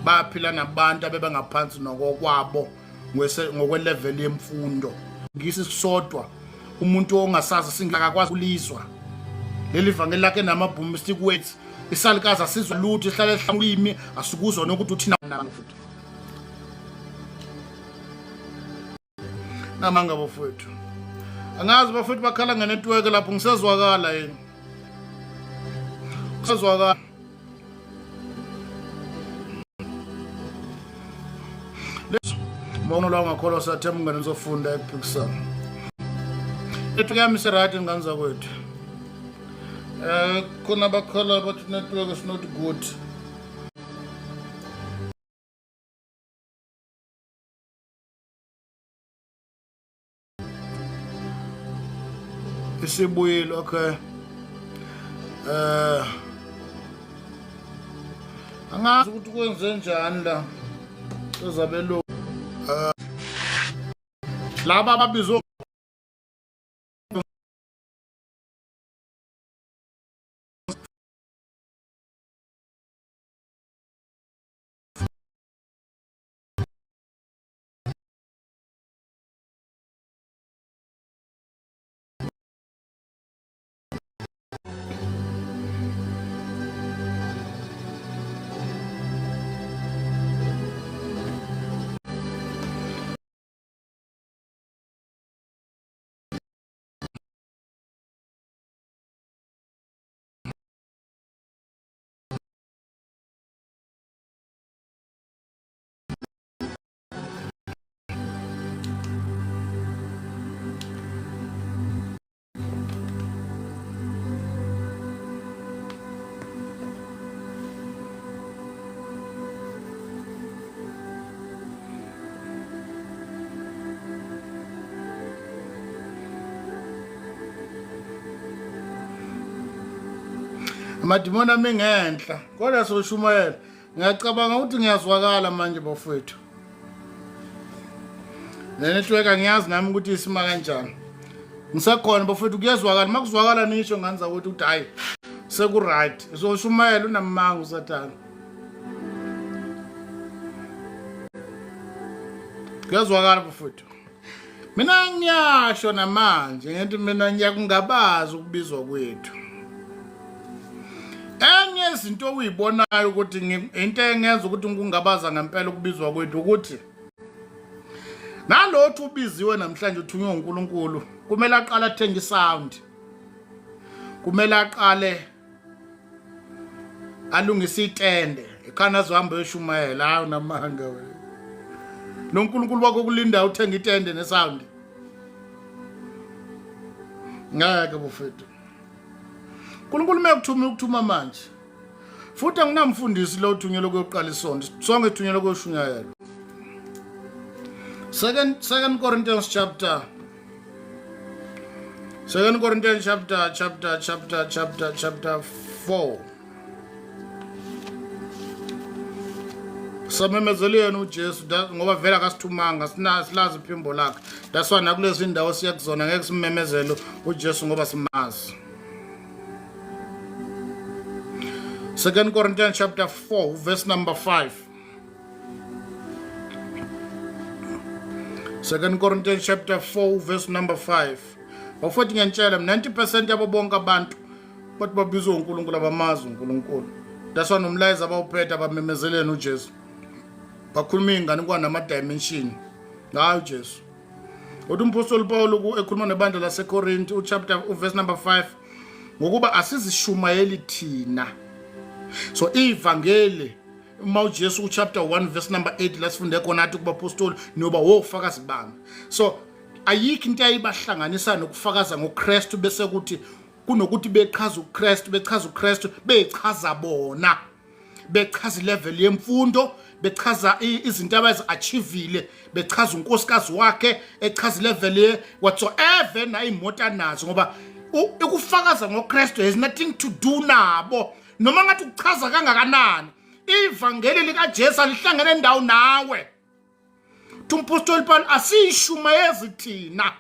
baphila nabantu abebengaphansi nokokwabo ngokwelevel yemfundo. Ngisi sodwa umuntu ongasazi singakakwazi ulizwa leli vangeli lakhe nama-bombastic words, isalukazi asizwa lutho, ihlale ehlulimi, asikuzwa nokuthi uthina futhi namanga bafowethu. Angazi bafowethu bakhala ngenetwork lapho, ngisezwakala yini? Kusezwakala Mbono la ungakholwa sathemba ungane nizofunda ekuphikisana. Network yami iseright ngane zakwethu. Khona abakhala bathi network is not good. Isibuyile, okay. Angazi ukuthi kwenze njani la. Ezabelo laba ababizwe Amadimoni ami ngenhla kodwa soshumayela. Ngiyacabanga ukuthi ngiyazwakala manje bafowethu. Le network angiyazi nami ukuthi isima kanjani. Ngisekhona bafowethu kuyezwakala makuzwakala nisho nganza ukuthi uthi hayi seku right. Soshumayela unamanga uSathane. Kuyazwakala bafowethu. Mina ngiyasho namanje ngithi mina ngiyakungabaza ukubizwa kwethu. Enye izinto oyibonayo ukuthi into engenza ukuthi ngikungabaza ngempela ukubizwa kwethu ukuthi nalothu ubiziwe namhlanje uthunywe uNkulunkulu kumele aqale athenge isound. Kumele aqale alungise itende ikhana azohamba eyoshumayela. Hawu namanga wena, lo nkulunkulu wakho kulinda uthenga itende nesound, ngeke bufethu. uNkulunkulu mekuthuma ukuthuma manje futhi anginamfundisi lo uthunyelwe kuyoqala isonto, sonke sithunyelwe kuyoshunyayelwa. Second Corinthians chapter Second Corinthians chapter chapter chapter chapter chapter 4. Samemezele yena uJesu ngoba vele akasithumanga, silazi iphimbo lakhe. That's why nakulezi ndawo siya kuzona ngeke simemezele uJesu ngoba simazi. Second Corinthians chapter 4 verse number 5. Second Corinthians chapter 4 verse number 5. Bafowethu ngiyantshela 90% yabo bonke abantu bathi babizwa uNkulunkulu abamazi uNkulunkulu. That's why nomlayezo abawuphethe abamemezeleni uJesu. Bakhuluma iy'nganekwane nama-dimension ngayo uJesu. Uthi umphostoli Paul ekhuluma nebandla laseKorinte uchapter uverse number 5 ngokuba asizishumayeli thina. So ivangeli uma uJesu uchapter 1 verse number 8 lasifunde khona athi kubapostoli niyoba wofakazi bami. So ayikho into ayibahlanganisa nokufakaza ngoKristu bese kuthi kunokuthi bechaza uKristu, bechaza uKristu bechaza bona, bechaza ilevel yemfundo, bechaza izinto abazi-achievile, bechaza unkosikazi wakhe, echaza ilevel ye whatsoever na imoto anazo, ngoba ukufakaza ngoKristu has nothing to do nabo noma ngathi ukuchaza kangakanani. Ivangeli likaJesu alihlangene ndawo nawe. Umpostoli Paul asiyishumayezi thina,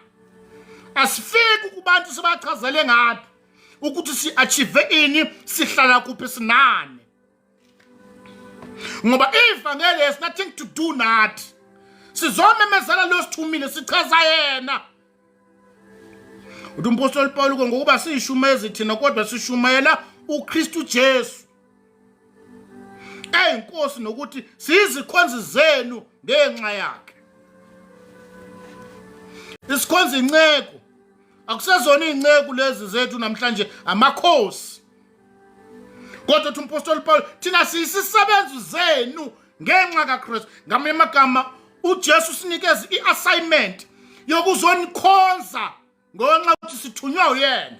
asifiki kubantu sibachazele ngathi ukuthi si-achieve ini, sihlala kuphi, sinani, ngoba ivangeli has nothing to do nathi. Sizomemezela lo sithumile, sichaza yena. Uthi umpostoli Paul ngokuba siyishumezi thina kodwa sishumayela uKristu Jesu eyinkosi nokuthi siyizikhonzi zenu ngenxa yakhe. Isikhonzi inceku, akusezona izinceku lezi zethu namhlanje, amakhosi. Kodwa uthi umpostoli Paul thina siyisisebenzi zenu ngenxa kaKristu. Ngamanye amagama uJesu sinikeza i-assignment yokuzonikhonza ngenxa ukuthi sithunywa uyena.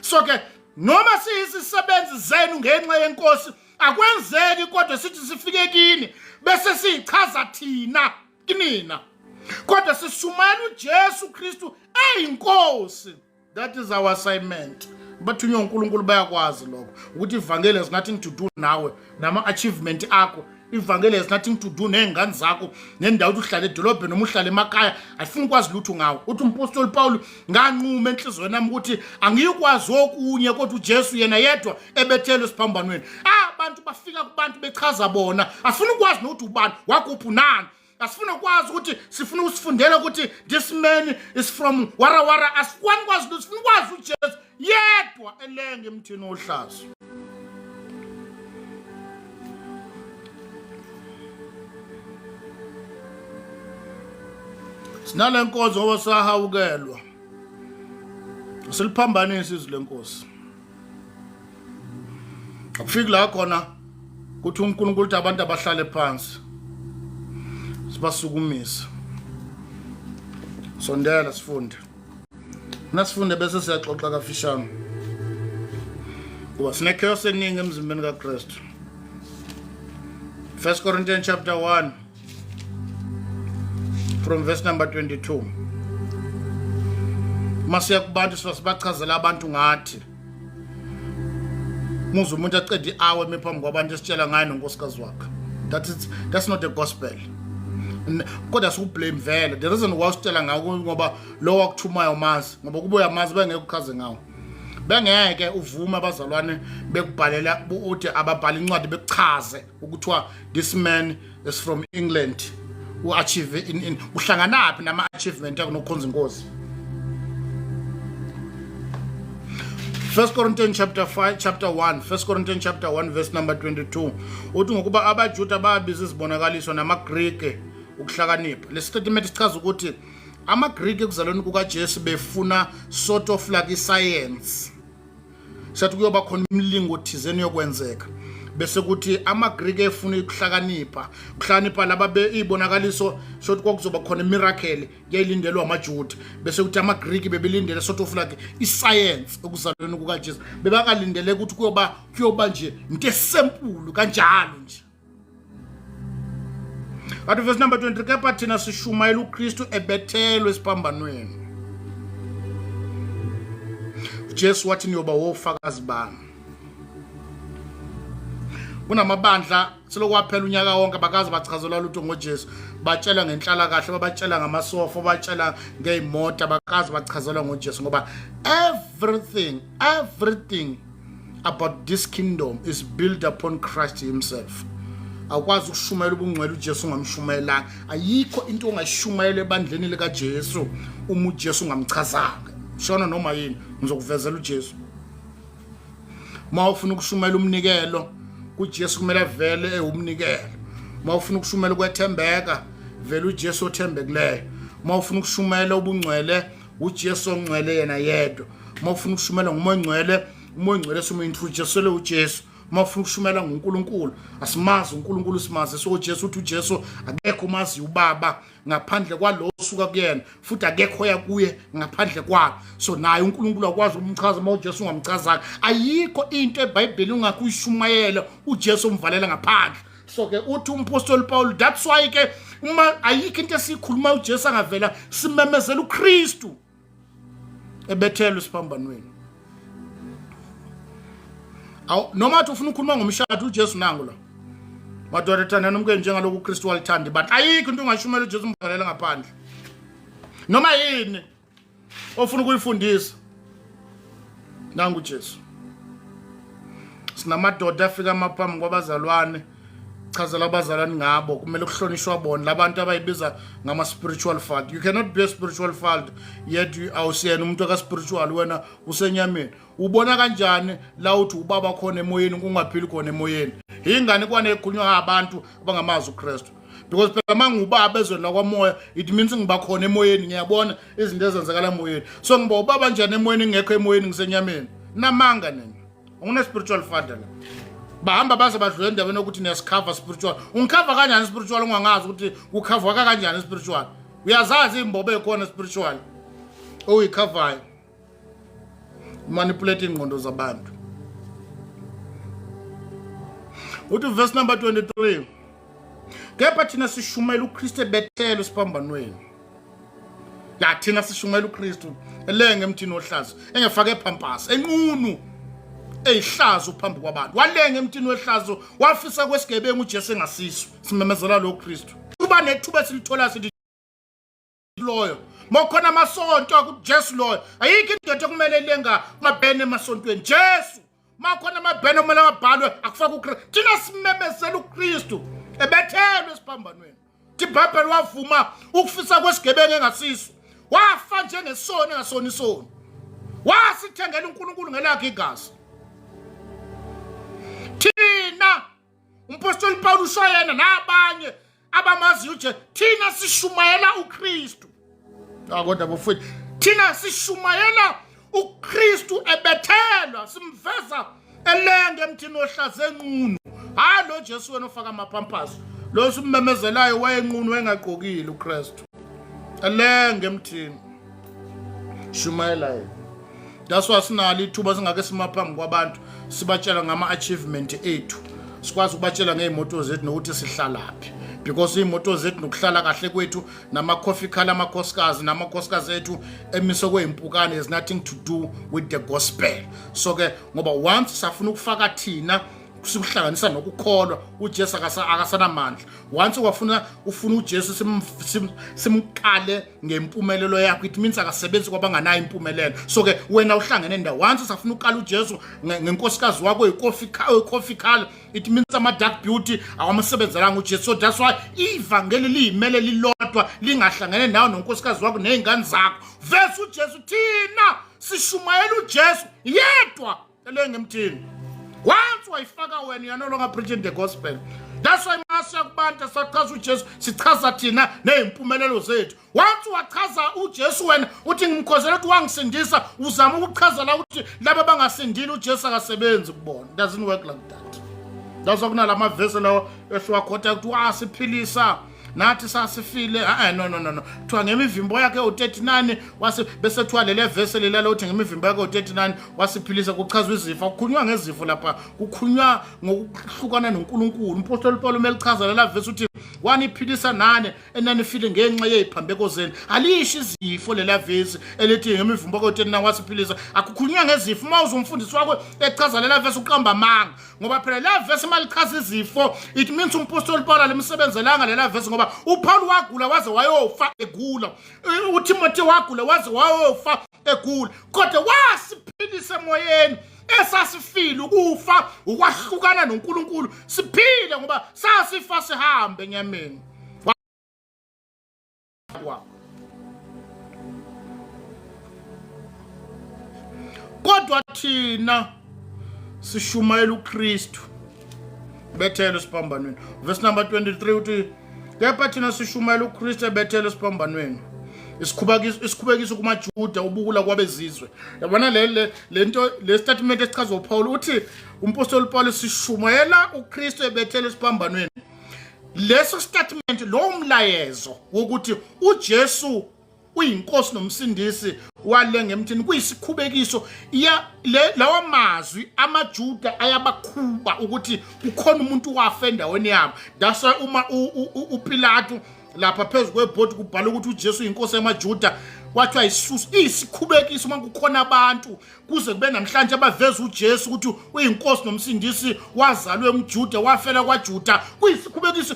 So ke noma siyisisebenzi zenu ngenxa yenkosi akwenzeki kodwa sithi sifike kini bese siyichaza thina kinina, kodwa sishumayela uJesu Kristu eyinkosi. That is our assignment. Bathunywe uNkulunkulu bayakwazi lokho ukuthi ivangeli has nothing to do nawe nama-achievement akho. Ivangeli has nothing to do ney'ngane zakho nendawo ukuthi uhlale edolobheni noma uhlale emakhaya, ayifuni ukwazi lutho ngawe. Uthi umpostoli Paul nganquma enhliziyweni yami ukuthi angiyukwazi okunye kodwa uJesu yena yedwa ebethelwe esiphambanweni. Abantu bafika kubantu bechaza bona, asifuni ukwazi nokuthi ubani wakuphi unani, asifuna ukwazi ukuthi sifuna usifundela ukuthi this man is from wara wara, asikwani kwazi lutho, sifuna ukwazi uJesu yedwa elenge emthini wohlazo. Sinale nkonzo ngoba sahawukelwa, siliphambanise izwi lenkosi. Akufiki la khona kuthi uNkulunkulu uthi abantu abahlale phansi, sibasukumise. Sondela sifunde, nasifunde bese siyaxoxa kafishane kuba sine-chaos eningi emzimbeni kaKristu. 1 Corinthians chapter 1 from verse number 22. Masiya kubantu sibachazela abantu ngathi. Muzwe umuntu aqeda i-hour eme phambi kwabantu esitshela ngayo nonkosikazi wakhe. That's not the gospel. Kodwa sikublame vele. The reason why usitshela ngawo ngoba lo wakuthumayo mazi, ngoba kube uyamazi bengeke uchaze ngawo. Bengeke uvume abazalwane bekubhalela uthi ababhala incwadi bekuchaze ukuthiwa this man is from England u-achieve in uhlanganaphi nama-achievement akunokhonza inkosi. 1 Corinthians chapter 5 chapter 1 1 Corinthians chapter 1 verse number 22 uthi ngokuba abaJuda babiza izibonakaliso namaGrike ukuhlakanipha. Lesi statement sichaza ukuthi amaGrike ekuzalweni kukaJesu befuna sort of like iscience, sathi kuyoba khona imilingo thizeni yokwenzeka, bese kuthi amaGrike efuna ukuhlakanipha, ukuhlakanipha laba beibonakaliso shothi kwakuzoba khona imiracle yayilindelwe amaJuda, bese kuthi amaGrike bebelindele sort of like iscience ekuzalweni kukaJesu, bebangalindele ukuthi kuyoba nje into esempulu kanjalo nje. Athi verse number 23, kepha thina sishumayela uKristu ebethelwe esiphambanweni. uJesu wathi niyoba wofakazi bami. Kunamabandla selokhu waphela unyaka wonke bakaze bachazelwa lutho ngoJesu, batshela ngenhlala kahle, babatshela ngamasofa, batshela ngey'moto, bakaze bachazelwa ngoJesu, ngoba everything about this kingdom is built upon Christ himself. Awukwazi ukushumayela ubungcwele uJesu ungamshumayelanga. Ayikho into ongayishumayela ebandleni likaJesu uma uJesu ungamchazanga. Shona noma yini, ngizokuvezela uJesu. Uma ufuna ukushumayela umnikelo kuJesu kumele avele ewumnikelo. Uma ufuna ukushumayela ukwethembeka, vele uJesu othembekileyo. Uma ufuna ukushumayela ubungcwele, uJesu ongcwele yena yedwa. Uma ufuna ukushumayela ngumoya ongcwele, umoya ongcwele simu-introducele uJesu. Uma ufuna ukushumayela nguNkulunkulu, asimazi uNkulunkulu, simazi so uJesu. Uthi uJesu akekho umazi ubaba ngaphandle kwalo osuka kuyena, futhi akekho oya kuye ngaphandle kwakhe. So naye uNkulunkulu akwazi ukumchaza uma uJesu ungamchazanga. Ayikho into eBhayibhelini ungakho uyishumayela uJesu umvalela ngaphandle. So ke uthi umpostoli Paul, that's why ke uma ayikho into esiyikhuluma uJesu angavela, simemezela uKristu ebethelwe esiphambanweni. Awu noma athi ufuna ukukhuluma ngomshado, uJesu nangu la. Madoda, thandani umkenu njengalokhu uKristu walithanda ibandla. Ayikho into ongayishumela uJesu umvalela ngaphandle. Noma yini ofuna ukuyifundisa, nangu uJesu. Sinamadoda afika amaphambi kwabazalwane, chazela abazalwane ngabo, kumele kuhlonishwa bona labantu abayibiza ngama spiritual father. You cannot be a spiritual father yet awusiyena umuntu aka spiritual, wena usenyameni. Ubona kanjani la uthi ubaba khona emoyeni kungaphili khona emoyeni? Ingane kwane ekhulunywa abantu abangamazi uKristu, because phela mangubaba ezweni lakwamoya, it means ngiba khona emoyeni, ngiyabona izinto ezenzakala emoyeni. So ngiba ubaba njani emoyeni ngekho emoyeni, ngisenyameni? Namanga nina, unguna spiritual father la. Bahamba baze badlule endaweni yokuthi niyasikhava spiritual. Ungikhava kanjani spiritual ungangazi ukuthi kukhavwa kanjani spiritual? Uyazazi imbobo ekhona spiritual oyikhavayo, manipulate ingqondo zabantu. Uthi verse number 23, kepha thina sishumayela uKristu ebethelwe esiphambanweni. Ya, thina sishumayela uKristu elenge emthini wohlazo, engefake phampas, enqunu, eyihlazo phambi kwabantu. Walenga emthini wehlazo, wafisa kwesigebengu uJesu engasiso. Simemezela lo Kristu. Kuba nethuba esilithola sithi loyo mokhona amasonto kuJesu loyo. Ayikho indoda ekumele ilenga kumabhene emasontweni. Jesu makhona amabhene okumele abhalwe, akufake uKristu. Thina simemezela uKristu ebethelwe esiphambanweni. IBhayibheli wavuma ukufisa kwesigebengu engasiso, wafa njengesoni engasona isono, wasithengela uNkulunkulu ngelakhe igazi. Thina umpostoli Paul usho yena nabanye abamaziyo uJesu, thina sishumayela uKristu. Kodwa bafowethu, thina sishumayela uKristu ebethelwa, simveza elenge emthini ohlaze enqunu. Hayi lo Jesu wena ofaka amaphampasi lo simmemezelayo, wayenqunu, wayengagqokile uKristu elenge emthini. Shumayela yena. That's why sinalo ithuba singake sima phambi kwabantu sibatshela ngama-achievement ethu, sikwazi ukubatshela ngey'moto zethu nokuthi sihlalaphi. Because iy'moto zethu nokuhlala kahle kwethu nama-coffee colour amakhosikazi namakhosikazi ethu emise kweyimpukane has nothing to do with the gospel. So ke ngoba once safuna ukufaka thina sikuhlanganisa nokukholwa, uJesu akasanamandla. Once wafuna ufuna uJesu simkale ngempumelelo yakho, it means akasebenzi kwabanganayo impumelelo. So ke wena uhlangene ndawo. Once safuna ukukala uJesu ngenkosikazi wakho yi-coffee color, it means ama-dark beauty awamsebenzelanga uJesu. So that's why ivangeli liyimele lilodwa, lingahlangene nawe nonkosikazi wakho ney'ngane zakho. Vese uJesu, thina sishumayela uJesu yedwa elengemthini. Once wayifaka wena, you are no longer preaching the gospel. That's why masiya kubantu sachaza uJesu, sichaza thina nezimpumelelo zethu. Once wachaza uJesu wena uthi ngimkhozela ukuthi wangisindisa, uzama ukuchaza la ukuthi laba bangasindile uJesu akasebenzi kubona. It doesn't work like that. That's why kunalama verse lawo esiwakhotha ukuthi wasiphilisa nathi sasifile. Eh, no, no, no, no, kuthiwa ngemivimbo yakhe u-39 wase bese kuthiwa lele vese lelalo uthi ngemivimbo yakhe u-39 wasiphilisa. Kuchazwa izifo, kukhulunywa ngezifo lapha, kukhulunywa ngokuhlukana noNkulunkulu. Umpostoli Paul uma elichaza lela vese uthi waniphilisa nane enanifile ngenxa yeziphambeko zenu. Alisho izifo lela vesi elithi ngemivimbo yakhe u-39 wasiphilisa, akukhulunywa ngezifo. Uma uzumfundisi wakho echaza lela vesi, uqamba amanga, ngoba phela la vesi uma lichaza izifo, it means umpostoli Paul alimsebenzelanga lela vesi, ngoba uPaul wagula waze wayofa egula, uTimothy wagula waze wayofa egula, kodwa wasiphilisa emoyeni esasifile. Ukufa ukwahlukana noNkulunkulu, siphile ngoba sasifa sihambe enyameni. Kodwa thina sishumayela uKristu bethele esiphambanweni. Verse number 23 uthi kepha thina sishumayela uKristu ebethele esiphambanweni, isikhubekiso kumaJuda, ubukula kwabezizwe. Yabona le lento, le statement esichazwa uPaul, uthi umpostoli Paul sishumayela uKristu ebethele esiphambanweni. Leso statement, lo mlayezo wokuthi uJesu uyinkosi nomsindisi walenga emthini, kuyisikhubekiso. Ya, lawa mazwi amaJuda ayabakhuba ukuthi kukhona umuntu wafa endaweni yabo. That's why uma uPilato lapha phezu kwebhodi kubhala ukuthi uJesu uyinkosi yamaJuda, kwathiwa isusu iyisikhubekiso uma kukhona abantu kuze kube namhlanje abaveza uJesu ukuthi uyinkosi nomsindisi, wazalwe umJuda, wafela kwaJuda. Kuyisikhubekiso,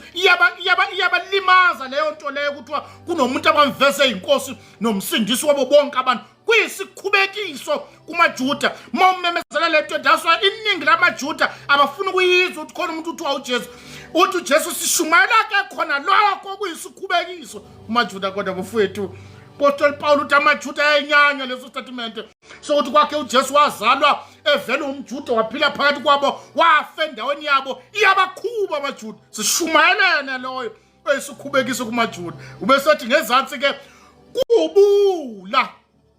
iyabalimaza leyo nto leyo, kuthiwa kunomuntu abamveze inkosi nomsindisi wabo bonke abantu. Kuyisikhubekiso kumaJuda uma umemezela le nto. That's why iningi lamaJuda abafuna ukuyizwa ukuthi khona umuntu uthiwa uJesu, uthi uJesu sishumayela ke khona lokho kuyisikhubekiso kumaJuda. Kodwa bafowethu, Apostoli Paul uthi amaJuda ayenyanya leso statement sokuthi kwakhe uJesu wazalwa evela umJuda, waphila phakathi kwabo, wafa endaweni yabo. Iyabakhuba amaJuda. Sishumayelene loyo esikhubekiso kumaJuda. Ubesethi ngezansi ke kubula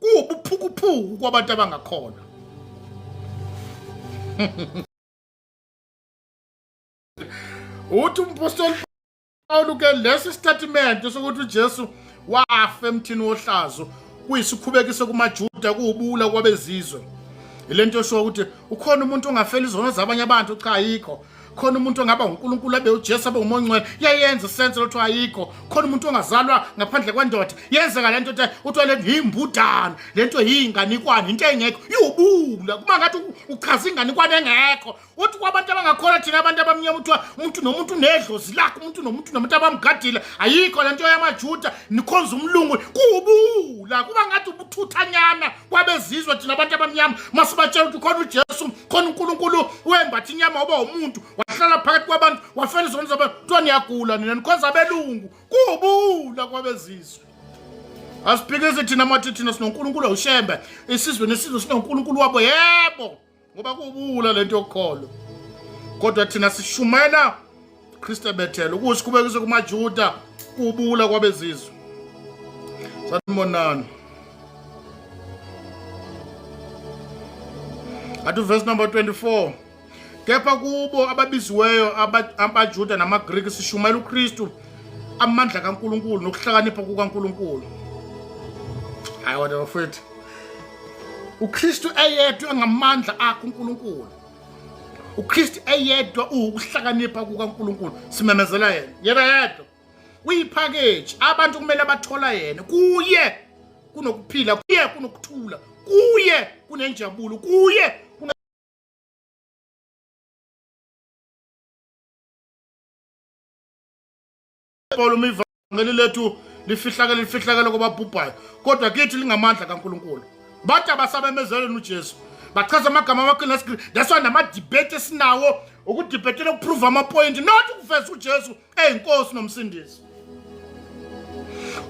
kubuphukuphuku kwabantu abangakholwa. Uthi umpostoli Paul ke lesi statement sokuthi uJesu wafa emthini wohlazo kuyisikhubekiso kumaJuda, kuwubula kwabezizwe. Ilento esho ukuthi ukhona umuntu ongafela izono zabanye abantu? Cha, ayikho. Khona umuntu ongaba uNkulunkulu abe uJesu abe uMongcwele? Yayenza sense lotho, ayikho. Khona umuntu ongazalwa ngaphandle kwendoda? Yenzeka lento uthi le yimbudana, lento yinganikwane, into engekho, iwubula kuma ngathi uchaza inganikwane engekho. Uthi kwabantu abangakholwa, thina abantu abamnyama, kuthiwa umuntu nomuntu unedlozi lakhe, umuntu nomuntu nomuntu abamgadile. Ayikho lento yamaJuda, nikhonza umlungu. Kuwubula kuba ngathi ubuthuthanyana kwabezizwe. Thina abantu abamnyama masibatshela ukuthi khona uJesu, khona uNkulunkulu wembatha inyama, waba umuntu, wahlala phakathi kwabantu, wafela izono zabantu, kuthiwa niyagula nina, nikhonza abelungu. Kuwubula kwabezizwe. Asiphikisi thina mathi thina sinoNkulunkulu awushembe, isizwe nesizwe sinoNkulunkulu wabo, yebo, ngoba kuwubula lento yokukholwa. Kodwa thina sishumayela Kristu ebethele, ukusikhubekisa kumaJuda, kuwubula kwabezizwe. Sanibonani. Athi verse number 24, kepha kubo ababiziweyo, abaJuda namaGriki, sishumayela uKristu, amandla kaNkulunkulu nokuhlakanipha kukaNkulunkulu. Hayi wena bafethu, uKristu eyedwa engamandla akhe uNkulunkulu. uKristu eyedwa uwukuhlakanipha kukaNkulunkulu. Simemezela yena, yena yedwa uyipackage abantu kumele bathola yena. Kuye kunokuphila, kuye kunokuthula, kuye kunenjabulo, kuye Paul uma ivangeli lethu lifihlakele lifihlakele kwababhubhayo, kodwa kithi lingamandla kaNkulunkulu. Bathi abasamemezeleni uJesu, bachaza amagama amakhulu nesiGriki. That's why nama-debate esinawo ukudibhetela ukuprove amapoyinti, not ukuveza uJesu eyinkosi nomsindisi.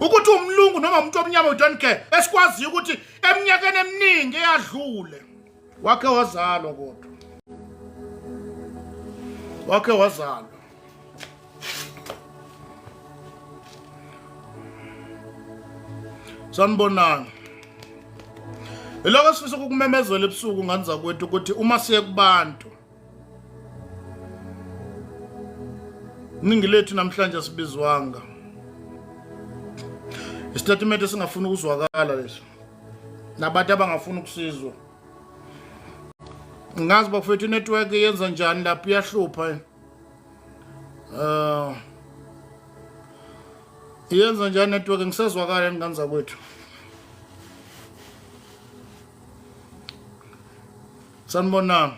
Ukuthi umlungu noma umuntu omnyama, we don't care. Esikwaziyo ukuthi eminyakeni eminingi eyadlule wakhe wazalwa, kodwa wakhe wazalwa. Sanibonani. Iloko sifisa ukukumemezela ebusuku ngane zakwethu ukuthi uma siye kubantu, iningi lethu namhlanje asibizwanga. Isitatimende esingafuni ukuzwakala leso. Nabantu abangafuni ukusizwa. Ngazi bafethu inetwork yenza njani lapho, iyahlupha. Iyenza njani network, ngisezwakala ngane zakwethu? Sanibonani.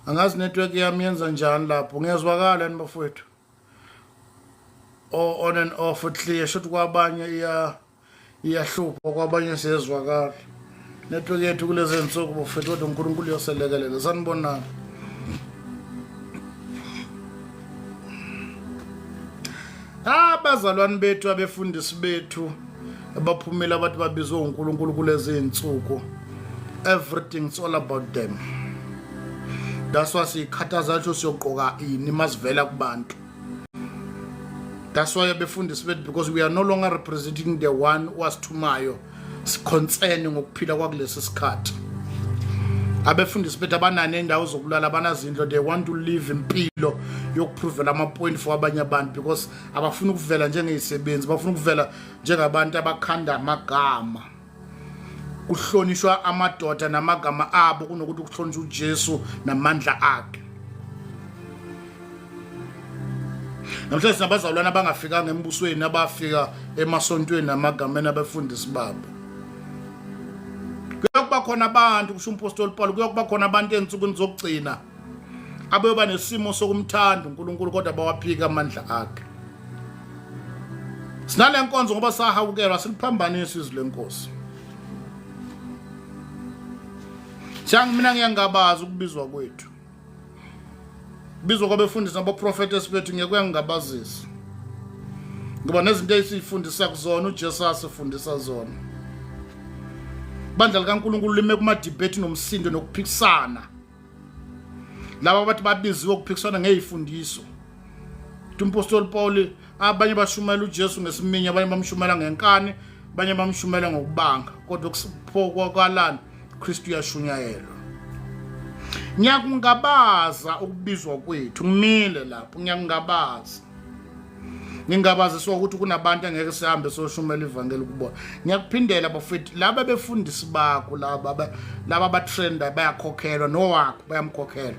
Angazi network yami yenza njani lapho, ngiyazwakala ni bafowethu? O on and off clear, shuthi kwabanye iya iyahlupha, kwabanye siyezwakala. Network yethu kulezi nsuku bafethu, kodwa uNkulunkulu uyoselekelela. Sanibonani. Abazalwane bethu, abefundisi bethu abaphumile, abantu babizwe uNkulunkulu kulezi insuku, everything is all about them. That's why sikhathaza ukuthi siyogqoka ini masivela kubantu. That's why abefundisi bethu, because we are no longer representing the one owasithumayo, siconcern ngokuphila kwakulesi sikhathi. Abefundisi bethu abanani indawo zokulala, abanazindlo. They want to live impilo yokuprovela ama-point for abanye abantu, because abafuni ukuvela njengezisebenzi, bafuna ukuvela njengabantu abakhanda amagama. Kuhlonishwa amadoda namagama abo kunokuthi kuhlonishwe uJesu namandla akhe. Namhlanje sinabazalwane abangafikanga embusweni, abafika emasontweni namagameni abefundisi babo. Kuyokuba khona abantu, kusho umpostoli Paul, kuyokuba khona abantu ezinsukwini zokugcina abeyoba nesimo sokumthanda uNkulunkulu kodwa bawaphika amandla akhe. Sinale nkonzo ngoba sahawukelwa, siliphambanisa izwi lenkosi. Siyang mina ngiyangabaza ukubizwa kwethu. Bizwa kwabefundisi nabaprofeti esibethu ngeke kuyangingabazisa. Ngoba nezinto esifundisa kuzona uJesu asifundisa zona. Bandla likaNkulunkulu lime kuma debate nomsindo nokuphikisana. Laba abathi babiziwe ukuphikisana ngezifundiso. Umpostoli Paul, abanye bashumayela uJesu ngesiminya, abanye bamshumayela ngenkani, abanye bamshumayela ngokubanga, kodwa kusipho kwalana Kristu uyashunyayelwa. Ngiyakungabaza ukubizwa kwethu, ngimile lapho, ngiyakungabaza. Ngingabaziswa ukuthi kunabantu engeke sihambe soshumela ivangeli kubona. Ngiyakuphindela bafethu, laba befundisi bakho, laba laba abatrenda bayakhokhelwa, nowakho bayamkhokhela.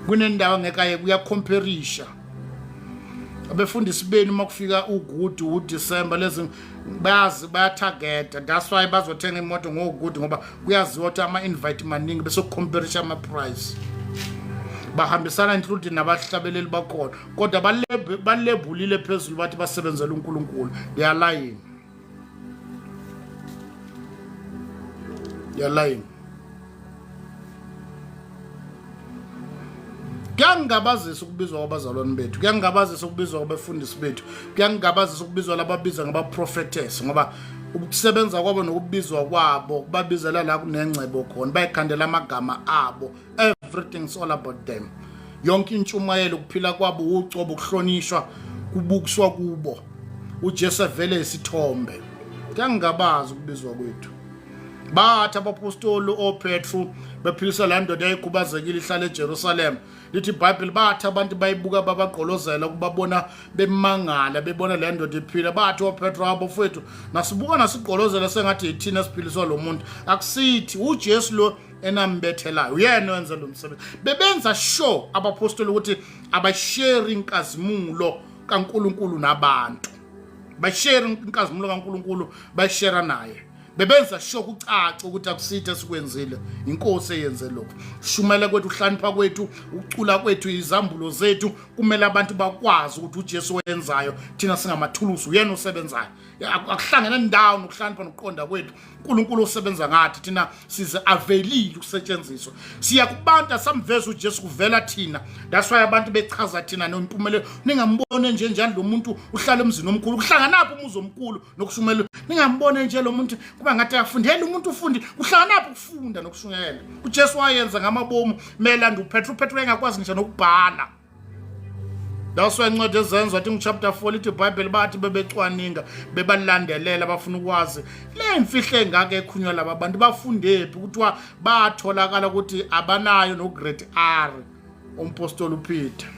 Kunendawo angeke aye, kuyacomparisha. Abefundisi benu uma kufika uGood uDecember lezi bayazi bayatargeta, that's why bazothenga imoto ngoGood, ngoba kuyaziwa ukuthi ama-invite maningi, bese kucomparisha ama-price. Bahambisana including nabahlabeleli bakhona, kodwa balebulile phezulu bathi basebenzela uNkulunkulu. They are lying, they are lying. Kuyangingabazisa ukubizwa kwabazalwane bethu, kuyangingabazisa ukubizwa kwabefundisi bethu, kuyangingabazisa ukubizwa lababiza ngaba-prophetess, ngoba ukusebenza kwabo nokubizwa kwabo kubabizela la kunengcebo khona, bayikhandela amagama abo. Everything's all about them. Yonke intshumayelo, ukuphila kwabo, ucobo, ukuhlonishwa kubukiswa kubo. UJesu evele isithombe. Kuyangingabaza ukubizwa kwethu. Bathi abapostoli oPetru bephilisa laa ndoda yayikhubazekile ihlala eJerusalem, lithi iBhayibheli bathi abantu bayibuka babagqolozela ukubabona bemangala bebona le ndoda iphila. Bathi oPetru, abofethu, nasibuka nasigqolozela sengathi yithina esiphiliswa lo muntu, akusithi uJesu lo. Enambethelayo uyena owenza lo msebenzi. Bebenza sure abapostoli ukuthi abashare inkazimulo kaNkuluNkulu nabantu, bashare inkazimulo kaNkuluNkulu, bashare naye. Bebenza sure kucace ukuthi akusithe esikwenzile, inkosi eyenze lokho. Shumela kwethu, uhlakanipha kwethu, ukucula kwethu, izambulo zethu, kumele abantu bakwazi ukuthi uJesu wenzayo, thina singamathulusi, uyena osebenzayo. Akuhlangene ndawo nokuhlakanipha nokuqonda kwethu. uNkulunkulu osebenza ngathi, thina size availile ukusetshenziswa. Siya kubantu, asamveza uJesu, kuvela thina. That's why abantu bechaza thina nempumelelo. Ningambone nje njalo lo muntu uhlala emzini omkhulu, kuhlanganaphi umuzi omkhulu nokushumayela? Ningambone nje lo muntu kuba ngathi akafundele umuntu ufundi, kuhlanganaphi ukufunda nokushumayela? UJesu wayenza ngamabomu melanda uPetru, uPetru engakwazi ngisho nokubhala. That's why incwadi ezenzo, I think chapter 4, lithi iBhayibheli bathi bebecwaninga, bebalandelela, bafuna ukwazi le mfihlo engaka ekhunywa laba bantu, bafundephi? Kuthiwa batholakala ukuthi abanayo no grade R umpostoli uPeter.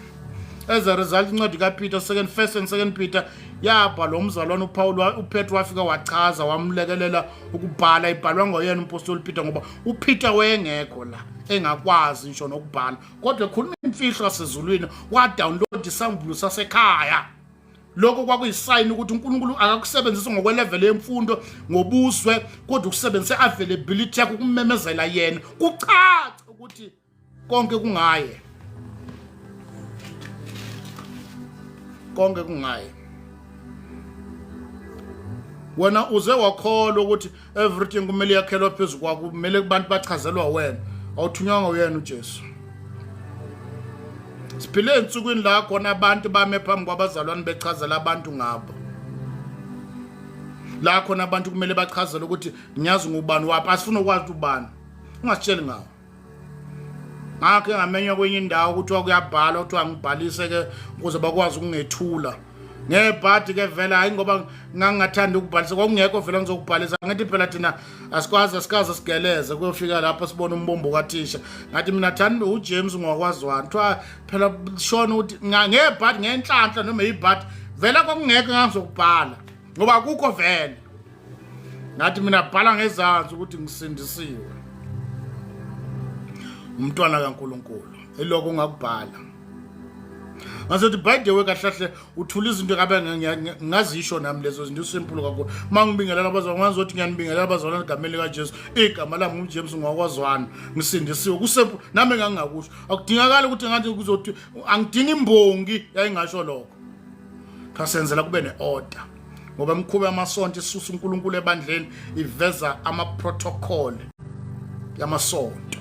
As a result, incwadi kaPeter, second, first and second Peter, yabhalwa umzalwane uPaul. UPetro wafika wachaza, wamlekelela ukubhala. Ibhalwa ngoyena umpostoli uPeter, ngoba uPeter wayengekho la, engakwazi ngisho nokubhala, kodwa ekhuluma imfihlo yasezulwini. Wadownload isambulo sasekhaya. Lokho kwakuyisayini ukuthi uNkulunkulu akakusebenzisi ngokwelevel yemfundo, ngobuzwe, kodwa ukusebenzise availability yakho ukumemezela yena, kucace ukuthi konke kungaye, konke kungaye. Wena uze wakholwa ukuthi everything kumele yakhelwa phezu kwakho, kumele kubantu bachazelwa wena, awuthunywanga uyena uJesu. Siphile ensukwini la khona abantu bame phambi kwabazalwane bechazela abantu ngabo, la khona abantu kumele bachazele ukuthi ngiyazi ngubani waphi. Asifuna ukwazi ubani, ungasitsheli ngawo. Ngakho ngamenywa kwenye indawo, kuthiwa kuyabhalwa, kuthiwa ngibhalise ke ukuze bakwazi ukungethula ngebhadi ke. Vele hayi, ngoba ngangingathanda ukubhalisa, kwakungekho vele ngizokubhalisa. Ngithi phela thina asikwazi, asikaze sigeleze kuyofika lapho sibona umbombo kathisha. Ngathi mina thani uJames ngwakwazwana, kuthiwa phela shona ukuthi ngebhadi, ngenhlanhla noma ibhadi, vele kwakungekho ngangizokubhala ngoba akukho vele. Ngathi mina bhala ngezansi ukuthi ngisindisiwe, umntwana kaNkuluNkulu, iloko ungakubhala. Ngasethi by the way, kahle kahle uthula izinto ngabe ngazisho nami lezo zinto, simple kakhulu. Mangibingelela abazalwane, ngazothi ngiyanibingelela abazalwane egameni likaJesu, igama lami nguJames ngwakwazwana, ngisindisiwe. Kusimple, nami ngangingakusho. Akudingakali ukuthi ngathi kuzothi angidingi imbongi yayingasho lokho. Senzela kube ne-order, ngoba imikhuba yamasonto isusa uNkulunkulu ebandleni, iveza ama-protocol yamasonto.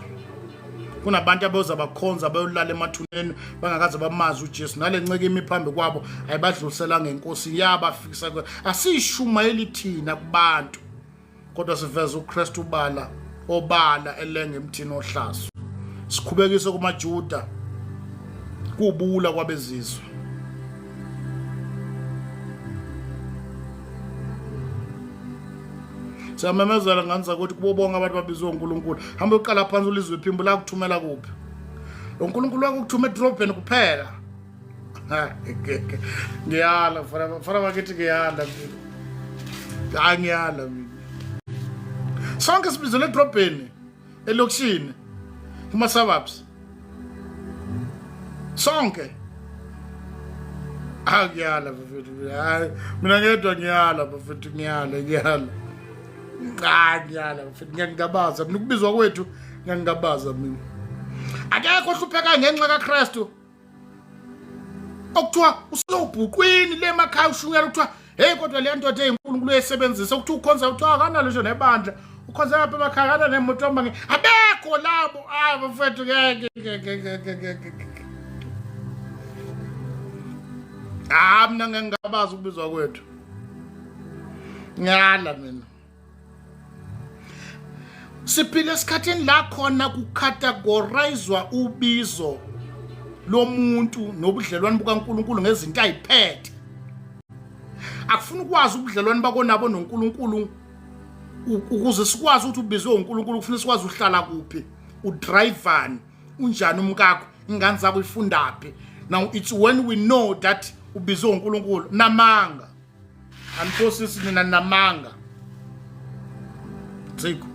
Kunabantu abayoza bakhonza bayolala emathuneni bangakaze bamazi uJesu, nale nceke imi phambi kwabo ayibadlulisela ngenkosi yabafikisa. Asiyishumayeli thina kubantu, kodwa siveza uKristu ubala obala elenga emthini ohlazo. Sikhubekise kumaJuda, kubula kwabezizwe. Siyamemezela ngane zakuthi kubo bonke abantu babizwe uNkulunkulu. Hamba uqala phansi ulizwe iphimbo la kuthumela kuphi. Lo Nkulunkulu wakho ukuthuma edrobheni kuphela. Ngiyala fana bakithi, ngiyala mina, hayi ngiyala mina. Sonke sibizelwe edrobheni, elokishini, kuma-suburbs, sonke. Hayi ngiyala bafethu, hayi mina ngedwa ngiyala bafethu, ngiyala, ngiyala, hayi ngiyala bafethu. Ngiyangingabaza mina ukubizwa kwethu, ngiyangingabaza mina. Akekho ohluphekayo ngenxa kaKristu okuthiwa usewubhuqwini le emakhaya ushunyela, kuthiwa hey kodwa leya ndoda eyinkulunkulu uyayisebenzisa, ukuthi ukhonza, kuthiwa akanalo nje nebandla, ukhonza lapha emakhaya, akana nemoto hamba. Abekho labo. Ah bafethu, ngeke ngeke ngeke ngeke. Ah mina ngeke ngabazi ukubizwa kwethu, ngiyala mina. Siphila esikhathini la khona kucategorizwa ubizo lomuntu nobudlelwane bukaNkuluNkulu ngezinto ayiphethe. Akufuna ukwazi ubudlelwane bako nabo noNkulunkulu. Ukuze sikwazi ukuthi ubizwe uNkulunkulu, kufuna sikwazi uhlala kuphi, udrivani, unjani umkakho, ingane zakho ifundaphi. Now it's when we know that ubizwe uNkulunkulu. Namanga aniphosisi nina, namanga zikho.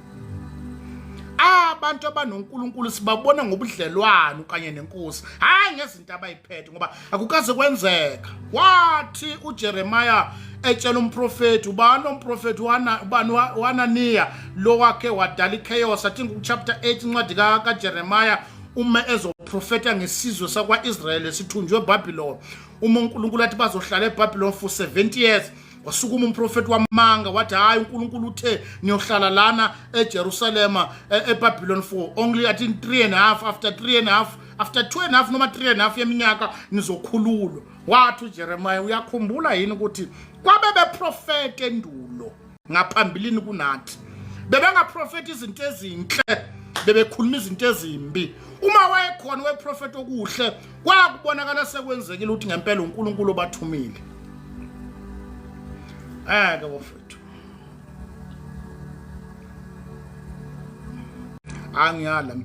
Abantu abanoNkulunkulu sibabona ngobudlelwano kanye nenkosi, hayi ngezinto abayiphethe, ngoba akukaze kwenzeka. Wathi uJeremiah etshela umprofeti, ubani umprofeti ubani uHananiya lo wakhe wadala ichaos, I think chapter 8 incwadi kaJeremiah, uma ezoprofeta ngesizwe sakwa-Israyeli esithunjwe eBabylon, uma uNkulunkulu athi bazohlala eBabylon for 70 years, wasukuma umprofeti wamanga wathi hayi, uNkulunkulu uthe niyohlala lana eJerusalema eBabylon for only, I think, 3 and a half, after 3 and a half, after 2 and a half noma 3 and a half yeminyaka nizokhululwa. Wathi uJeremiah, uyakhumbula yini ukuthi kwabe beprofete endulo ngaphambilini kunathi, bebengaprofeti izinto ezinhle, bebekhuluma izinto ezimbi. Uma wayekhona weprofeti okuhle, kwakubonakala sekwenzekile ukuthi ngempela uNkulunkulu obathumile. Ke bafethu, angiyala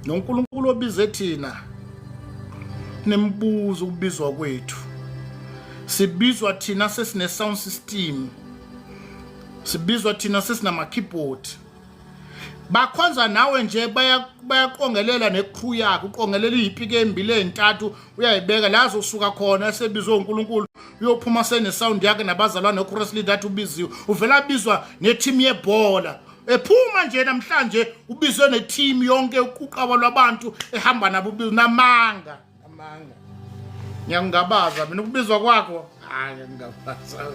noNkulunkulu obize thina nemibuzo ukubizwa kwethu. Sibizwa thina sesine sound system, sibizwa thina sesinama keyboard. Bakhonza nawe nje, bayaqongelela necrew yakhe, uqongelela iy'piki ey'mbili ey'ntathu, uyayibeka la azosuka khona. Esebizwe uNkulunkulu, uyophuma sene sound yakhe nabazalwane nochorus leader. Athi ubiziwe, uvela abizwa neteam yebhola. Ephuma nje namhlanje ubizwe neteam yonke, uqaba lwabantu ehamba nabo. Ubizwe namanga amanga. Ngiyakungabaza mina ukubizwa kwakho. Hayi, ngiyakungabaza.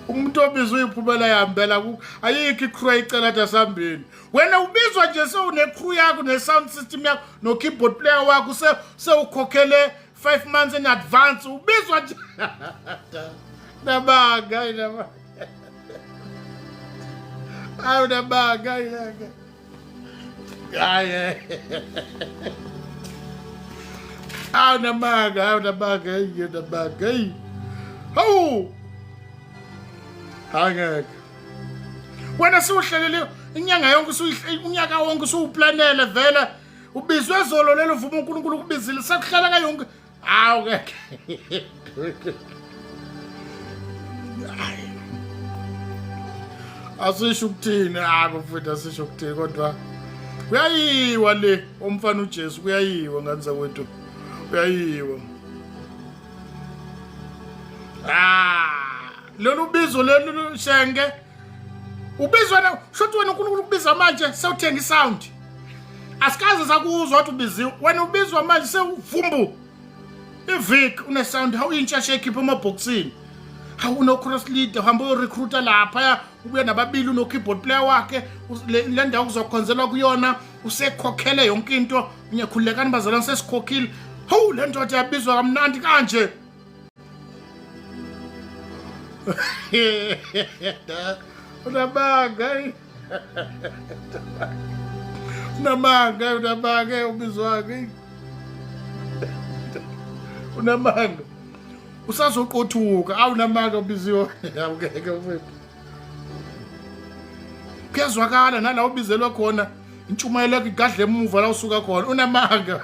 Umuntu obizwe uyiphumela yambela, ayikho icrew ayicela athi asambeni. Wena ubizwa nje sewune-crew yakho, ne-sound system yakho, no-keyboard player wakho, sewukhokhele 5 months in advance. Ubizwa nje nabanga, hayi nabanga, hayi nabanga, hayi hayi, hayi namanga, hayi namanga, hayi namanga, hayi hawu, angeke. Wena siwuhlelele inyanga yonke, unyaka wonke usuwuplanele vele. Ubizwe zolo lelo, vuma uNkulunkulu ukubizile, sekuhlala kayonke. Hawu, ngeke. Asisho ukuthini, hayi bafowethu, asisho ukuthini, kodwa kuyayiwa le umfana uJesu, kuyayiwa ngane zakwethu, kuyayiwa. Ah, lolu bizo lolu shenge ubizwa na shothi wena uNkulunkulu ukubiza manje sewuthenga isound. Asikaze sakuzwa wathi ubiziwe. Wena ubizwa manje sewuvumbu ivik une sound, hawu, intsha ekhipha emabhokisini, hawu, uno cross leader, uhamba uyorecruiter lapha, ubuye nababili, uno keyboard player wakhe. Le ndawo kuzokhonzelwa kuyona usekhokhele yonke into. Ngiyakhululekani bazalwane, sesikhokhile. Hawu, le ndoda yabizwa kamnandi kanje. Unamanga, unamanga, unamanga, ubizwake unamanga, usazoqothuka. Awunamanga, ubiziwe, awungeke mfethu. Kuyazwakala nala ubizelwe khona, intshumayelo yakho igadla emuva la usuka khona. Unamanga,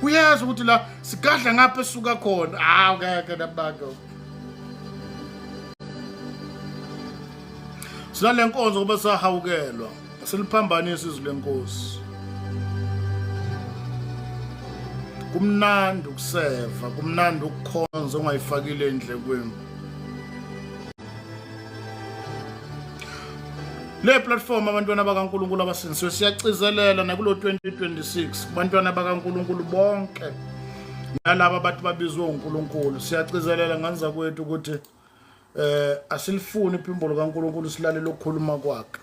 uyazi ukuthi la sigadla ngapha esuka khona. Hawu, ngeke, namanga. Sinale nkonzo kuba sahawukelwa, siliphambanisa izwi lenkosi. Kumnandi ukuseva, kumnandi ukukhonza ungayifakile endlekweni. Le platform, abantwana bakaNkulunkulu abasindisiwe, siyacizelela nakulo 2026 kubantwana bakaNkulunkulu bonke nalaba abantu babizwe uNkulunkulu. Siyacizelela nganza kwethu ukuthi asilifuni iphimbo likaNkulunkulu, silalele ukukhuluma kwakhe,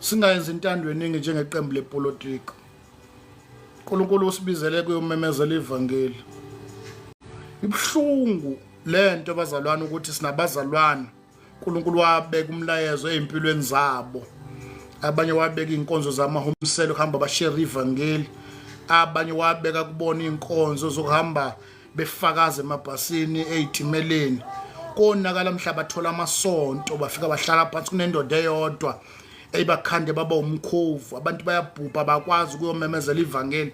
singayenzi intando eningi njengeqembu lepolitiki. uNkulunkulu usibizele kuyomemezela ivangeli. Ibuhlungu lento bazalwane ukuthi sinabazalwane uNkulunkulu wabeka umlayezo ezimpilweni zabo. Abanye wabeka inkonzo zamahomselo kuhamba bashare ivangeli, abanye wabeka kubona inkonzo zokuhamba befakaza emabhasini, ey'timeleni. Konakala mhla bathola amasonto, bafika bahlala phansi, kunendoda eyodwa eyibakhande baba umkhovu, abantu bayabhubha, bakwazi ukuyomemezela ivangeli.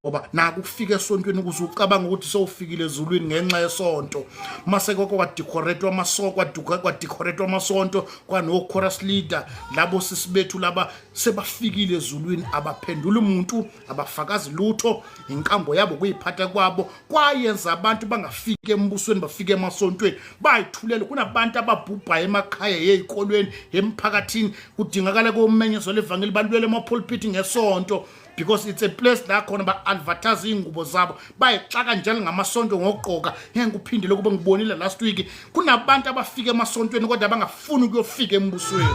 Ngoba naku kufika esontweni ukuze ucabanga ukuthi sewufikile ezulwini ngenxa yesonto. Mase kwakho kwadecoratewa amasonto, kwadecoratewa amasonto, kwano chorus leader, labo sisi bethu laba sebafikile ezulwini, abaphendula umuntu, abafakazi lutho, inkambo yabo kuyiphatha kwabo kwayenza abantu bangafiki embusweni, bafike emasontweni bayithulele. Kunabantu ababhubhayo emakhaya, ezikolweni, emphakathini, kudingakala komenyezwa levangeli, balwele emapulpit ngesonto because it's a place la khona ba-advertise iy'ngubo zabo, bayixaka njalo ngamasonto ngokugqoka. Ngeke kuphindele kube ngibonile last week kunabantu abafika emasontweni kodwa abangafuni ukuyofika embusweni.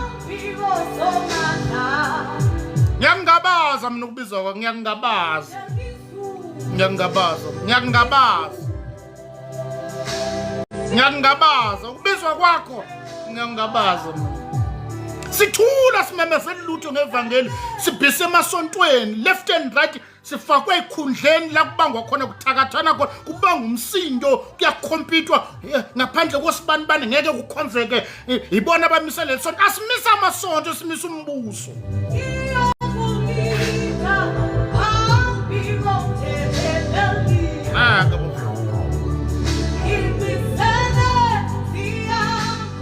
Ngiyakungabaza mina ukubizwa kwakho, ngiyakungabaza, ngiyakungabaza, ngiyakungabaza, ngiyakungabaza ukubizwa kwakho, ngiyakungabaza mina. Sithula simemezela lutho ngevangeli, sibhise emasontweni left and right, sifakwe ekhundleni la kubangwa khona, kuthakathana khona, kubanga umsindo, kuyakhompitwa ngaphandle kosibanibani ngeke kukhonzeke. Yibona abamise leli sonto. Asimise amasonto, simisa umbuso.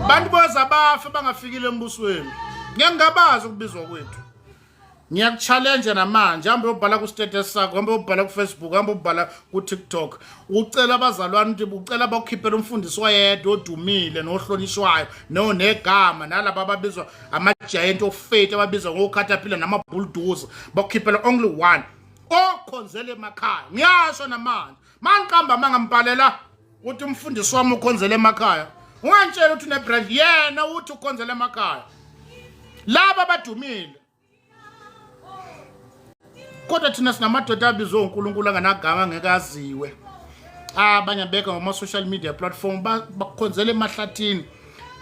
Bantu boza bafe bangafikile embusweni. Ngiyangabazi ukubizwa kwethu. Ngiyakuchallenge namanje, hamba uyobhala ku-status sakho, hamba uyobhala ku-Facebook, hamba uyobhala ku-TikTok, ucela abazalwane ukuthi ucela bakukhiphele umfundisi oyedwa odumile nohlonishwayo nonegama, nalaba ababizwa ama-giant of faith, ababizwa ngo-caterpillar nama-bulldozer, bakukhiphele only one okhonzela emakhaya. Ngiyasho namanje, mangiqamba mangambhalela uthi umfundisi wami ukhonzela emakhaya, ungantshela ukuthi une-brand, yena uthi ukhonzela emakhaya, laba abadumile. Kodwa thina sinamadoda abizwe uNkulunkulu anganagama, angeke aziwe, abanye abekho ngama-social media platform, bakhonzela emahlathini,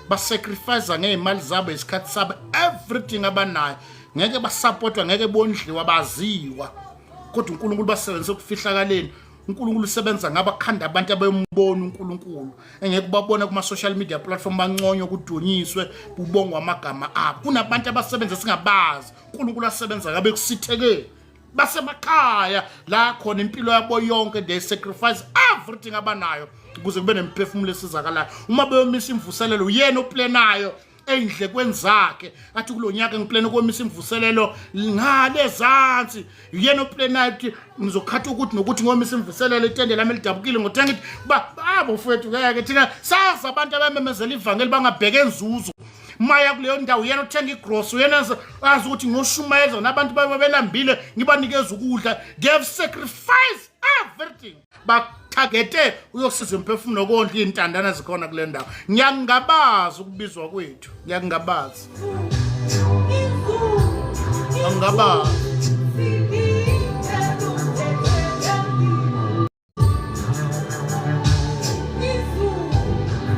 basacrifice ngey'mali zabo, isikhathi sabo, everything abanayo. Ngeke basapotwa, ngeke bondliwa, baziwa, kodwa uNkulunkulu basebenzise ukufihlakaleni. uNkulunkulu usebenza ngabo, akhanda abantu abayombona uNkulunkulu engeke ubabona kuma-social media platform, banconywe, kudunyiswe, kubongwa amagama abo. Kunabantu abasebenza singabazi, uNkulunkulu asebenza ngabe kusithekeni, basemakhaya la khona impilo yabo yonke, they sacrifice everything abanayo ukuze kube nemphefumulo esizakalayo. Uma beyomisa imvuselelo, uyena oplenayo ey'ndlekweni zakhe, athi kulo nyaka ngiplene ukomisa imvuselelo ngale zansi. Uyena oplenayo ukuthi ngizokhatha ukuthi nokuthi ngomisa imvuselelo, itende lami elidabukile ngothenga ithi ba abo mfowethu. Ngeke thina sazi abantu abamemezela ivangeli bangabheke enzuzo. Maya kuleyo ndawo, uyena othenga igrosa, uyena azi ukuthi ngiyoshumayeza nabantu babelambile, ngibanikeza ukudla. They have sacrificed everything, bathagete uyosiza umphefumulo kondla iy'ntandana zikhona kule ndawo. Ngiyakungabaza ukubizwa kwethu, ngiyakungabaza, ngiyakungabaza.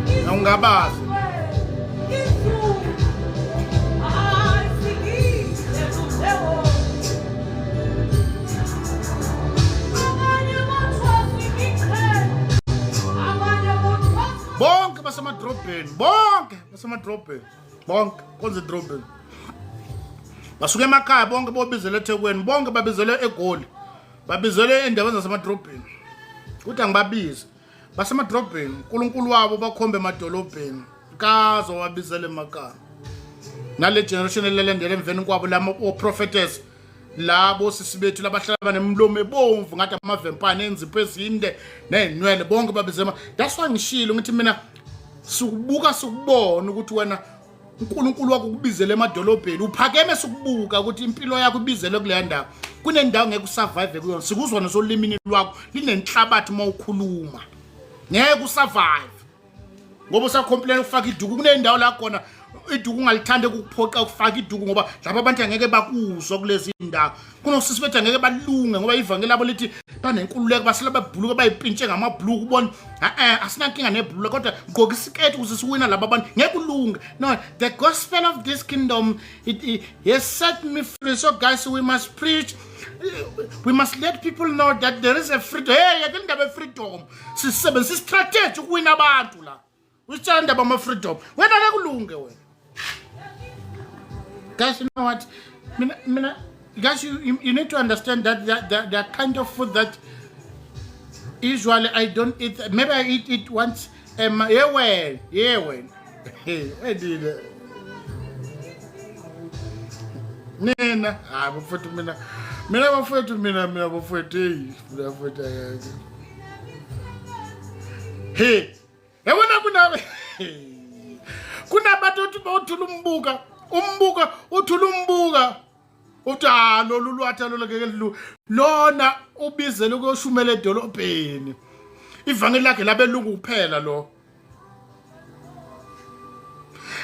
Ngiyakungabaza. Bonke basemadrobheni, bonke basemadrobheni, bonke konze edrobheni, basuke emakhaya bonke, bobizele eThekwini, bonke babizele eGoli, babizele endaweni zasemadrobheni. Kuthi angibabize basemadrobheni, uNkulunkulu wabo bakhombe emadolobheni, kaze wabizele emakhaya. Nale generation elelandela emveni kwabo, lama o-prophetess labo sisi bethu labahlala banemlomo ebomvu ngathi amavempane, enzipho ezinde ney'nwele, bonke babizema. That's why ngishilo ngithi mina sikubuka, sikubona ukuthi wena uNkulunkulu wakho ukubizele emadolobheni, uphakeme, sikubuka ukuthi impilo yakho ibizelwe kuleya ndawo. Kunendawo ngeke usurvive kuyona, sikuzwa nosolimini lwakho linenhlabathi uma ukhuluma, ngeke usurvive ngoba usacomplain ukufaka iduku. Kunendawo la khona iduku ungalithanda ukuphoqa ukufaka iduku, ngoba laba abantu angeke bakuzwa kulezi ndawo. Kunosisi bethu angeke balunge ngoba ivangeli labo lithi banenkululeko, basela babhuluka, bayipintshe ngamabhuluku, ubona e-e asinankinga nebhuluka, kodwa gqoka isiketi ukuze siwina laba bantu, ngeke ulunge. No, the gospel of this kingdom, it has set me free. So guys, we must preach, we must let people know that there is a freedom. Hey, yake indaba ye-freedom, sisebenzisa istrategy ukuwina abantu la. Usitshela indaba ama-freedom, wena ngeke ulunge wena. Guys, you know what, mina Guys, you need to understand that the kind of food that usually I don't eat. Maybe I eat it once. Yeah, well, yeah, well. I did. Nina, hayi bafowethu mina. Mina bafowethu mina mina bafowethu hey, mina bafowethu. Hey. Yabona kuna kunabantu othi bawuthula umbuka, umbuka uthula umbuka. Uthi ah lolu lwatha lolu ngeke lu lona ubizele ukuyoshumela edolobheni. Ivangeli lakhe labelungu kuphela lo.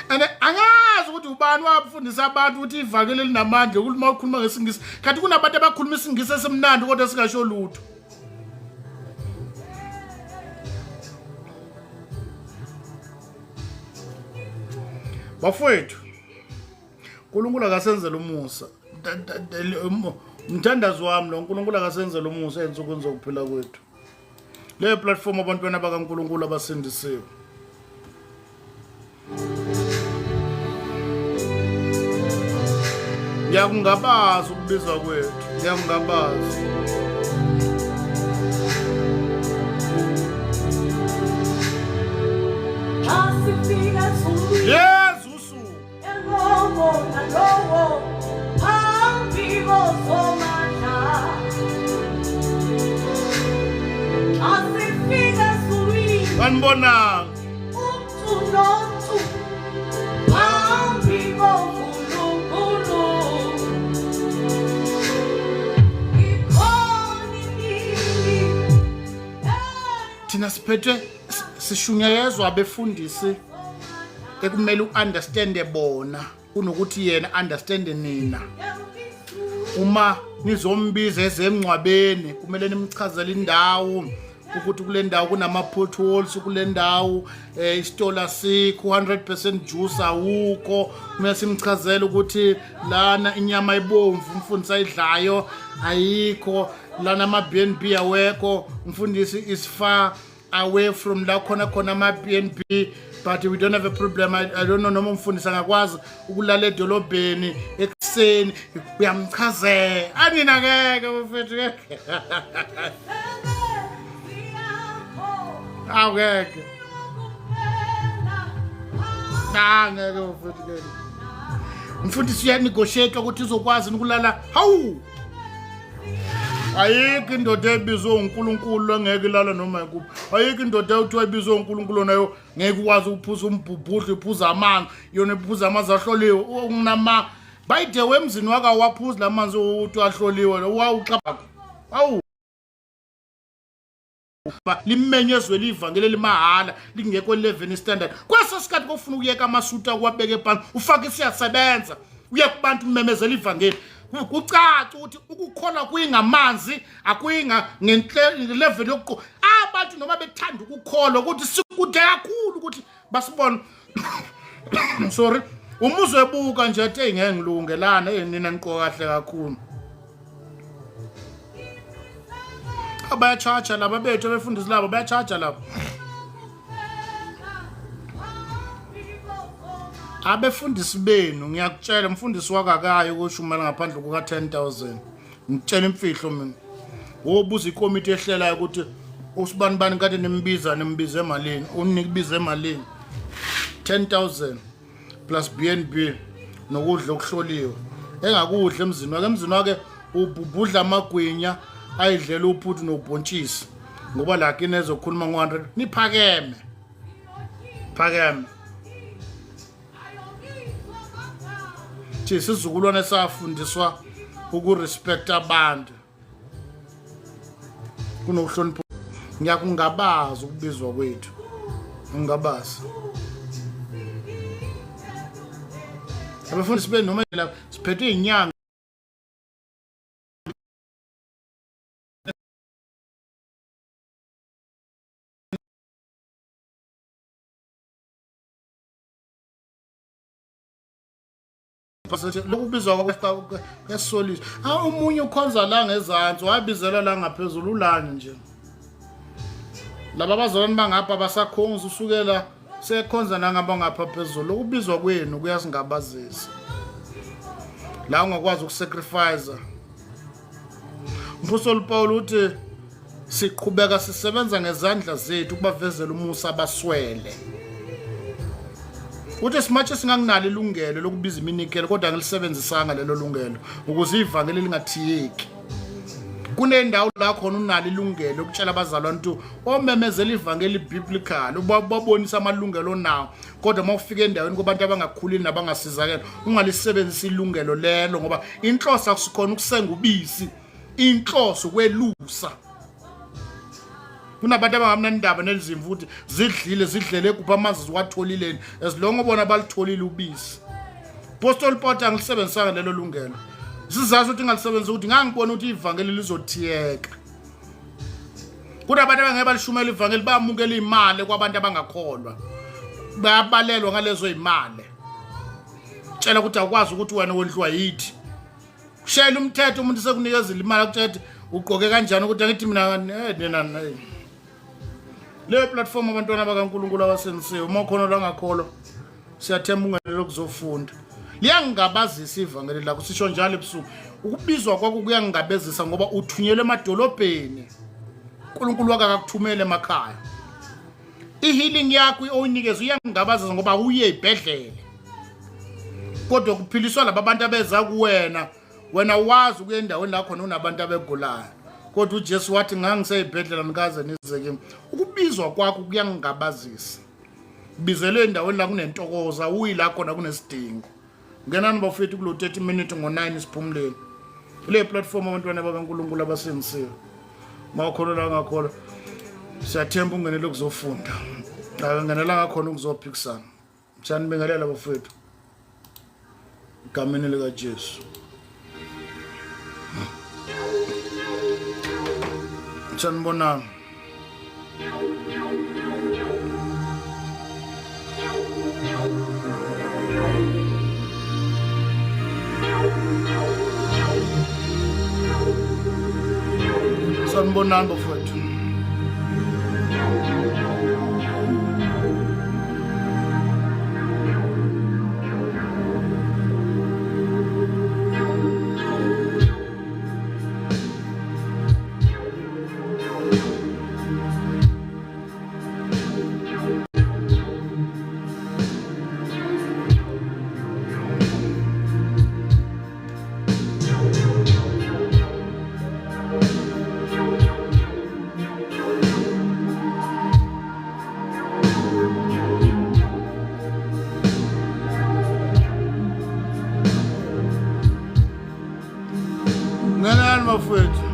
And angazi ukuthi ubani wafundisa abantu ukuthi ivangeli elinamandla ukuthi uma ukhuluma ngesiNgisi kanti kunabantu abakhuluma isiNgisi esimnandi kodwa singasho lutho. Bafowethu, uNkulunkulu akasenzele umusa. Umthandazo wami lo, uNkulunkulu akasenzele umusa ezinsukwini zokuphila kwethu. Leyo platform abantwana bakaNkulunkulu abasindisiwe. Ngiyakungabaza ukubizwa kwethu, ngiyakungabaza. Yes, usuku. Elowo nalowo phambi kosomandla. Xa sifika ezulwini. Sanibonani. Umntu nomntu phambi koNkulunkulu. Ikhona imini Thina siphethwe sishunyayezwa abefundisi ekumele u-understande bona kunokuthi yena understande nina. Uma nizombiza ezemngcwabeni kumele nimchazele indawo ukuthi kule ndawo kunama-potholes, kule ndawo isitolo asikho, 100% juice awukho. Kumele simchazele ukuthi lana inyama ebomvu umfundisi ayidlayo ayikho, lana ama-B&B awekho, umfundisi is far away from la khona khona ama-B&B, but we don't have a problem. I don't know noma umfundisi angakwazi ukulala edolobheni ekuseni, uyamchazela. Anina ngeke bafethu, ngeke. Awu ngeke. Cha ngeke bafethu ngeke. Umfundisi uyanegotiate ukuthi uzokwazi ukulala. Hawu! Ayikho indoda ebizwe uNkulunkulu engeke ilale noma ikuphi. Ayikho indoda ekuthiwa ibizwe uNkulunkulu nayo ngeke ukwazi ukuphuza umbhubhudlo, iphuza amanzi, yona iphuza amanzi ahloliwe. Unama by the way emzini wakho awaphuzi la manzi ukuthi ahloliwe, wawuxabakho. Awu limenyezwe livangeli limahhala lingekho 11 standard. Kweso sikhathi kofuna ukuyeka amasuta uwabeke phansi ufake siyasebenza uye kubantu umemezela ivangeli. Kucaca ukuthi ukukholwa kuyingamanzi akuyinga ngenhle level yokuqo abantu noma bethanda ukukholwa ukuthi sikude kakhulu ukuthi basibone. Sorry, umuzwe ebuka nje athi hey ngeke ngilunge lana, hey nina niqoka kahle kakhulu. Bayachacha laba bethu abefundisi labo bayachacha laba. Abefundisi benu ngiyakutshela, umfundisi wakakayo ukushumela ngaphandle kuka 10,000. Ngitshela imfihlo mina. Wobuza ikomiti ehlelayo ukuthi usibani bani kade nimbiza nimbize emalini, unikubize emalini. 10,000 plus BNB nokudla okuhloliwe. Engakudla emzini wakhe, emzini wakhe ubhubhudla amagwinya ayidlela uphuthu nobhontshisi. Ngoba la kini ezokhuluma ngo-100 niphakeme. Phakeme. Isizukulwane safundiswa ukurespect abantu kunokuhlonipha. Ngiyakungabaza ukubizwa kwethu, ungabazi abafundisi benu noma la siphethe inyanga. Lokhu kubizwa kwesolisa. Ah, omunye ukhonza la ngezansi wabizelwa la ngaphezulu ulani nje. Laba abazalwane bangapha basakhonza usukela sekhonza nangaba ngapha phezulu. Ukubizwa kwenu kuyasingabazisa. La ungakwazi ukusacrifice. Umphostoli Paul uthi siqhubeka sisebenza ngezandla zethu ukubavezela umusa abaswele. Uthi simatshe singanginalo ilungelo lokubiza iminikelo kodwa angilisebenzisanga lelo lungelo ukuze ivangeli lingathiyeki. Kunendawo la khona unalo ilungelo lokutshela abazalwane ukuthi omemezela ivangeli biblical ubabonisa amalungelo onawo kodwa uma ufika endaweni kubantu abangakhulile nabangasizakele ungalisebenzisi ilungelo lelo ngoba inhloso akusikhona ukusenga ubisi inhloso ukwelusa kunabantu abangamnandaba nelizimvu ukuthi zidlile zidlele kuphi amanzi ziwatholileni as long bona balitholile ubisi Postol Pot angilisebenzisanga lelo lungelo sizathu ukuthi ngalisebenzisa ukuthi ngangibona ukuthi ivangeli lizothiyeka kunabantu abangeke balishumela ivangeli bamukela imali kwabantu abangakholwa bayabalelwa ngalezo imali tshela ukuthi awukwazi ukuthi wena wondliwa yithi kushayela umthetho umuntu sekunikezile imali akutshela ukuthi ugqoke kanjani ukuthi angithi mina eh, nina eh. leyo platform abantwana bakaNkulunkulu abasenisiwe uma ukhona langakholwa siyathemba ungenele ukuzofunda liyangingabazisa ivangeli lakho sisho njalo ebusuku ukubizwa kwakho kuyangingabezisa ngoba uthunyelwe emadolobheni uNkulunkulu wakhe akakuthumele emakhaya i-healing yakho oyinikeza uyangingabazisa ngoba uye ibhedlele kodwa kuphiliswa laba bantu abeza kuwena wena wazi ukuya endaweni la khona unabantu abegulayo kodwa uJesu wathi ngangiseyibhedlela nikaze nize kimi ukubizwa kwakho kuyangingabazisa bizelwe endaweni la kunentokozo awuyi la khona kunesidingo ngenani bafethu kulo 30 minute ngo-9 siphumuleni le platform abantwana bakaNkulunkulu abasindisiwe mawukholwa la ngakholwa siyathemba ungenele ukuzofunda akangenelanga ngakhona ukuzophikisana siyanibingelela bafethu egameni likaJesu sanibonani Sanibonani bafowethu. Ngenani bafowethu.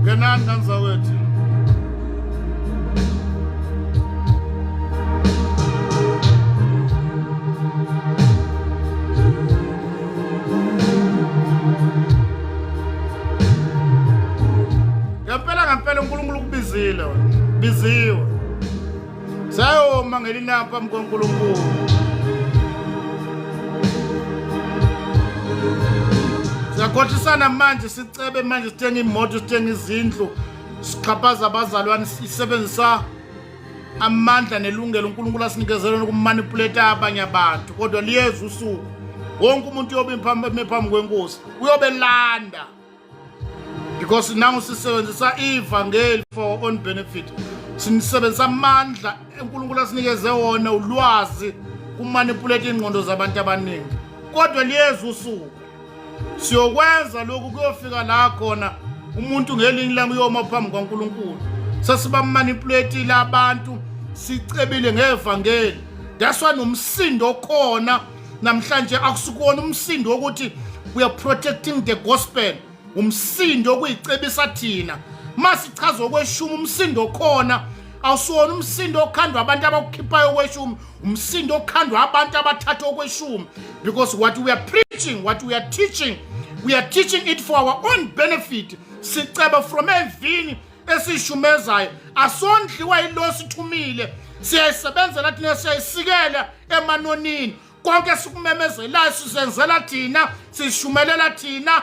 Ngenani kanzakwethu. Ngempela ngempela uNkulunkulu ukubizile wena. Biziwe. Sayoma ngelinanga phambi koNkulunkulu. Siyakhohlisana manje sicebe manje sithenga imoto sithenga izindlu sixhaphaza abazalwane sisebenzisa amandla nelungelo uNkulunkulu asinikezele ukumanipulate abanye abantu kodwa liyeza usuku wonke umuntu uyobe phambi phambi kwenkosi uyobelanda because now sisebenzisa ivangeli for our own benefit sinisebenzisa amandla uNkulunkulu asinikeze wona ulwazi kumanipulate ingqondo zabantu abaningi kodwa liyeza usuku siyokwenza lokhu kuyofika la khona umuntu ngelinye ilanga uyoma phambi kwaNkulunkulu sesibamanipulateile abantu sicebile ngevangeli that's why nomsindo okhona namhlanje akusukuwona umsindo wokuthi we are protecting the gospel umsindo okuyicebisa thina masichaza okweshumi umsindo okhona awusiwona umsindo okhandwa abantu abakukhiphayo okweshumi umsindo okhandwa abantu abathatha okweshumi because what we are preaching what we are teaching we are teaching it for our own benefit siceba from evini esishumezayo asondliwa yilo sithumile siyayisebenzela thina siyayisikela emanonini konke esikumemezelayo sizenzela thina sishumelela thina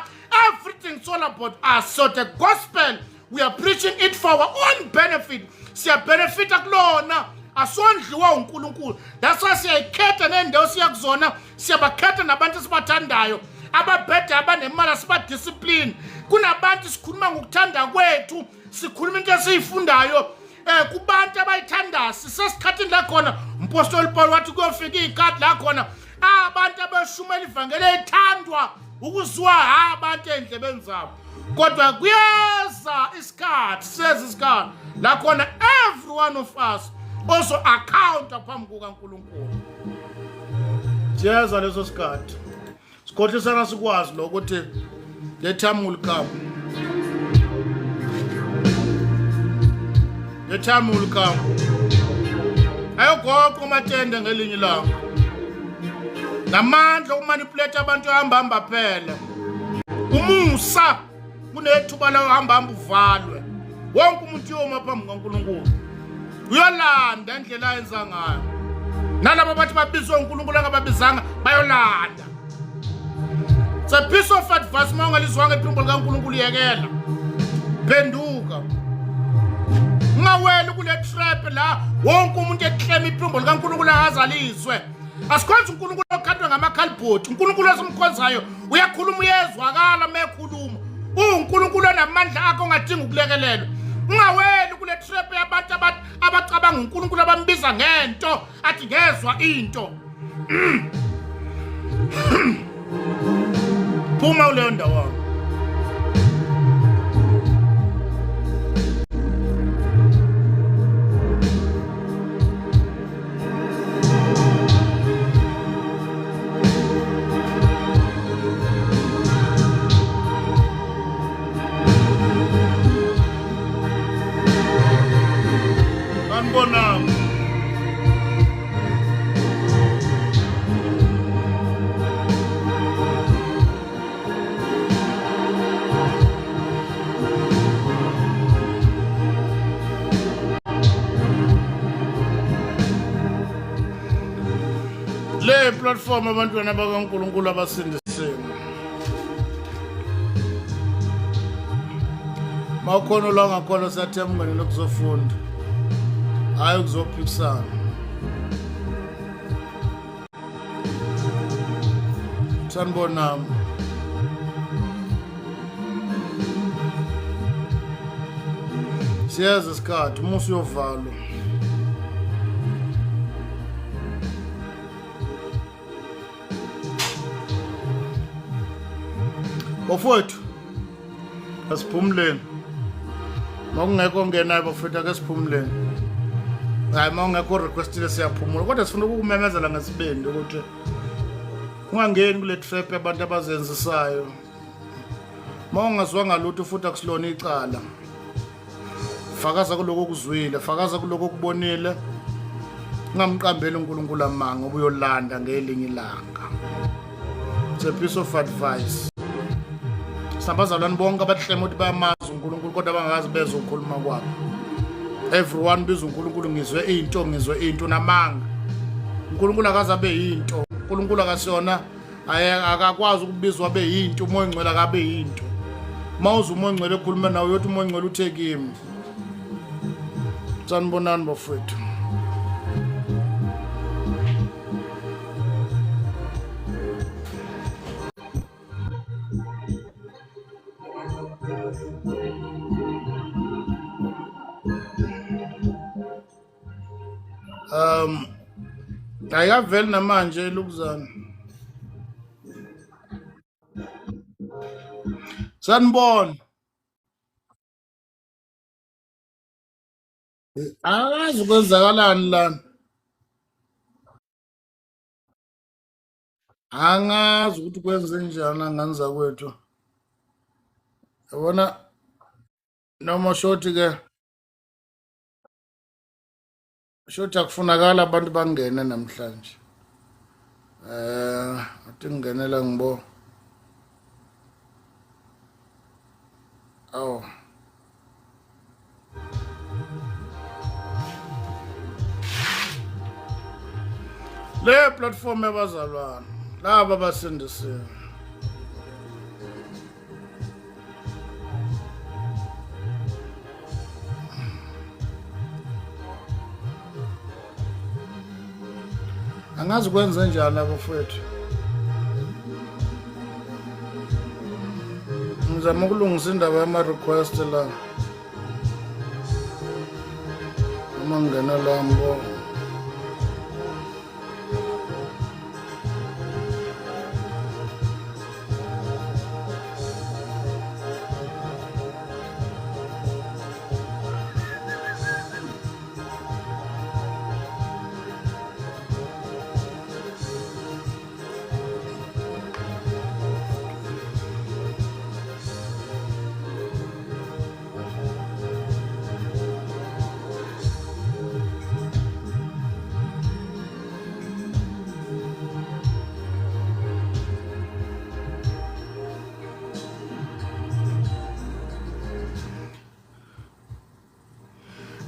everything it's all about us so the gospel we are preaching it for our own benefit siyabenefita kulona asondliwa uNkulunkulu that's why siyayikhetha nendawo siya kuzona siyabakhetha nabantu esibathandayo ababheda abanemali asibadiscipline kunabantu sikhuluma ngokuthanda kwethu sikhuluma into esiyifundayo eh kubantu abayithandayo sisesikhathini la khona umpostoli Paul wathi kuyofika izikhathi la khona abantu abashumela ivangeli ethandwa ukuzwa abantu endlebeni zabo kodwa kuyeza isikhathi seza isikhathi la khona every one of us ozo accounta phambi kukaNkulunkulu siyeza leso sikhathi sikhohlisana sikwazi lokho ukuthi the time will come the time will come ayogoqa umatende ngelinye ilanga namandla okumanipulate abantu ahamba hamba phela umusa kunethuba lawo hamba hamba uvalwe wonke umuntu uyoma phambi kaNkulunkulu uyolanda indlela ayenza ngayo nalabo bathi babizwe uNkulunkulu angababizanga bayolanda It's a piece of advice uma ungalizwanga iphimbo likaNkulunkulu yekela phenduka ungaweli kule trap la wonke umuntu eklema iphimbo likaNkulunkulu akazalizwe asikhonzi uNkulunkulu okhandwe ngamakhalibhodi uNkulunkulu esimkhonzayo uyakhuluma uyezwakala uma ekhuluma uwuNkulunkulu onamandla akhe ongadingi ukulekelelwa ungaweli kule trap yabantu abacabanga uNkulunkulu abambiza ngento athi ngezwa into phuma kuleyo ndawo Sanibonani. Le platform abantwana bakaNkulunkulu abasindisiwe. Mawukhona la ngakhona siyathemba ungenele kuzofunda. Hayi ukuzophikisana. Sanibonani. Siyeza isikhathi umusi uyovalwa. Bafowethu asiphumuleni. Makungekho ongenayo bafowethu ake siphumuleni. Hayi mawungekho requestile siyaphumula kodwa sifuna ukukumemezela ngesibindi ukuthi ungangeni kule trap yabantu abazenzisayo. Mawungazwanga lutho futhi akusilona icala. Fakaza kuloko okuzwile, fakaza kuloko okubonile. Ungamqambeli uNkulunkulu amanga ubuyolanda ngelinye ilanga. It's a piece of advice. Sinabazalwane bonke abahlema ukuthi bayamazi uNkulunkulu kodwa bangazi bezwe ukukhuluma kwakhe. Everyone biza uNkulunkulu ngizwe into ngizwe into namanga. uNkulunkulu akaze abe yinto. uNkulunkulu akasiyona akakwazi ukubizwa abe yinto umoya ongcwele akabe yinto. Mawuze umoya ongcwele ekhuluma nawe uyothi umoya ongcwele uthe kimi. Sanibonani bafowethu. Um ayikaveli namanje elukuzana. Sanibona. Akazi kwenzakalani lana. Angazi ukuthi kwenze njani angani zakwethu. Yabona noma shoti ke shothi akufunakala abantu bangene namhlanje. Eh, athi ngingenela ngibo. Awu. Le platform yabazalwane laba basindisiwe. Angazi kwenze njani abafowethu. Ngizama ukulungisa indaba yama-request la. Uma ngingena la ngibona.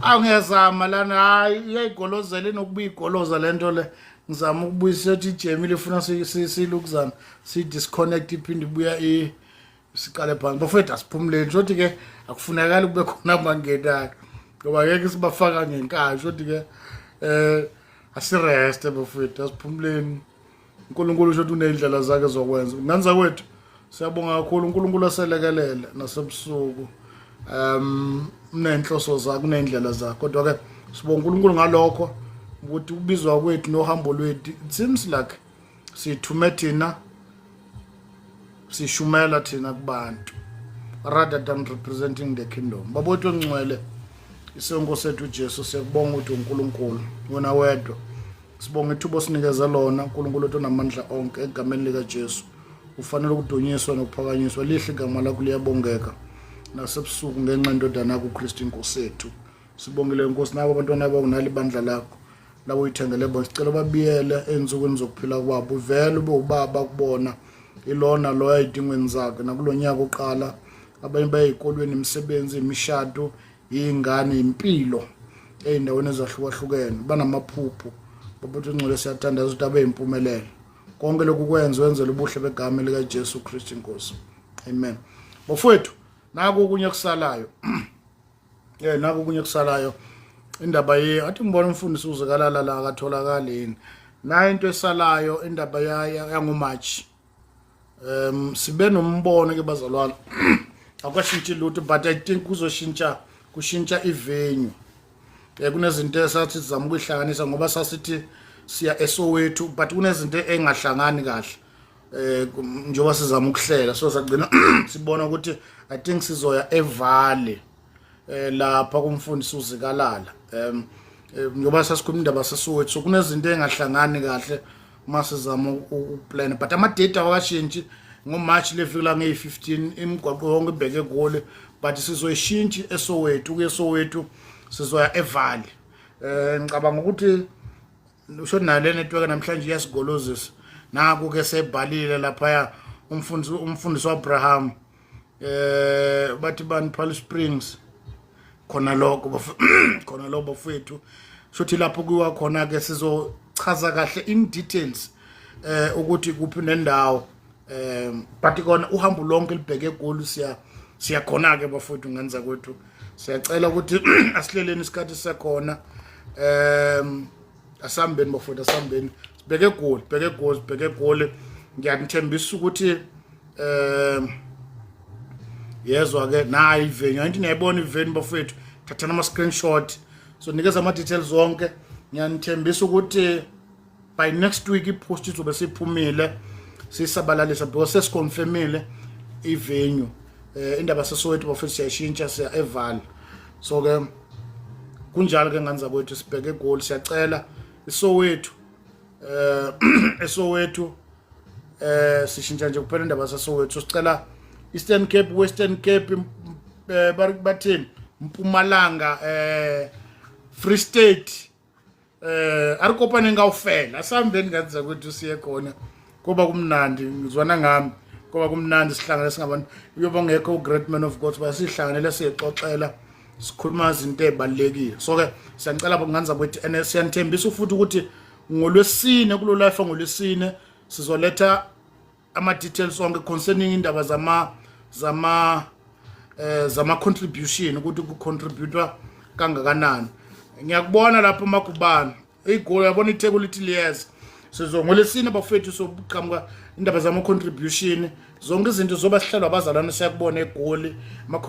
Awu ngiyazama lana hayi iyayigolozela inokubuya igoloza lento le ngizama ukubuyisa ethi ijemile ifuna silukuzana si-disconnect iphinde ibuya siqale phansi bafowethu asiphumuleni shothi ke akufunakali kube khona abangenayo ngoba ngeke sibafaka ngenkani shothi ke eh asireste bafowethu asiphumuleni uNkulunkulu shothi unezindlela zakhe zokwenza nganza kwethu siyabonga kakhulu uNkulunkulu aselekelele nasebusuku um unenhloso zakhe unendlela zakhe kodwa ke sibonga uNkulunkulu ngalokho ukuthi ukubizwa kwethu nohambo lwethu it seems like sithume thina sishumela thina kubantu rather than representing the kingdom. Baba wethu ongcwele, isenkosi ethu uJesu, siyakubonga ukuthi uNkulunkulu wena wedwa. Sibonga ithuba osinikeze lona uNkulunkulu wethu onamandla onke egameni likaJesu. Ufanele ukudunyiswa nokuphakanyiswa, lihle igama lakho liyabongeka nasebusuku ngenxa yendodana yakho uKristu inkosi yethu. Sibongile Nkosi nabo abantwana bakho nalibandla lakho labo uyithengele bona, sicela babiyele ey'nsukwini zokuphila kwabo, uvele ube ubaba kubona ilona loyo ey'dingweni zakhe nakulo nyaka uqala. Abanye baye ey'kolweni, imisebenzi, imishado, iy'ngane, impilo ey'ndaweni ezahlukahlukene, banamaphupho. Baba Ngcwele, siyathandaza ukuthi abe yimpumelelo konke lokhu kwenze wenzele ubuhle begama likaJesu Kristu inkosi, amen. Bafowethu, naku okunye kusalayo naku okunye kusalayo indaba ye athi ngibona umfundisi uzikalala la akatholakali yini nayo into esalayo indaba yangoMarch. Sibe nombono ke bazalwane, akwashintshi lutho but I think kuzoshintsha, kushintsha ivenue. Kunezinto esathi sizama ukuyihlanganisa ngoba sasithi siya eSoweto but kunezinto engahlangani kahle njengoba sizama ukuhlela, so sagcina sibona ukuthi I think sizoya eValley lapha kumfundisi uZikalala, njengoba sasikhuluma indaba seSoweto, so kunezinto engahlangani kahle uma sizama ukuplan, but ama date awakashintshi. NgoMarch lefika la ngeyi-15, imigwaqo yonke ibheke eGoli, but sizoyishintshi eSoweto, kuye eSoweto sizoya eValley. Ngicabanga ukuthi usho nale network namhlanje iyasigolozisa. Naku ke sebhalile lapha umfundisi waAbraham, bathi bani, Palm Springs khona lokho khona lokho bafethu, shothi lapho kuyiwa khona ke sizochaza kahle in details ukuthi kuphi nendawo, but kona uhambo lonke libheke eGoli, siya siyakhona ke bafethu. Ngenza kwethu siyacela ukuthi asihleleni isikhathi sekhona, asihambeni bafethu, asihambeni sibheke eGoli, bheke eGoli, sibheke eGoli. Ngiyanithembisa ukuthi yezwa ke nayi ivenue, angithi niyayibona ivenue bafethu, thathana ama screenshot, so nikeza ama details zonke. Ngiyanithembisa ukuthi by next week ipost izobe siphumile sisabalalisa because sesiconfirmile ivenue. Indaba seSoweto bafethu siyashintsha, siya eVaal. So ke kunjalo ke nganza kwethu, sibheke eGoli, siyacela iSoweto, eSoweto sishintsha nje kuphela indaba saSoweto. Sicela Eastern Cape, Western Cape, bathini, Mpumalanga, Free State, a re kopaneng kaofela, asihambeni ngenza kwethu siye khona kuba kumnandi. Ngizwana ngami kuba kumnandi sihlangane singabantu, uyoba ngekho u-great man of God, basihlanganele siyexoxela sikhuluma izinto ey'balulekile. So ke siyanicela nganza kwethu and siyanithembisa futhi ukuthi Ngolwesine kulo life, ngolwesine sizoletha ama details onke concerning indaba zama contribution, ukuthi ku contributwa kangakanani. Ngiyakubona lapho Magubane, igoli yabona, iTheku lithi liyeza. Sizo ngolesine bafethu sobuqhamuka indaba zama contribution, zonke izinto zoba sihlelwa abazalwane. Siyakubona eGoli, ama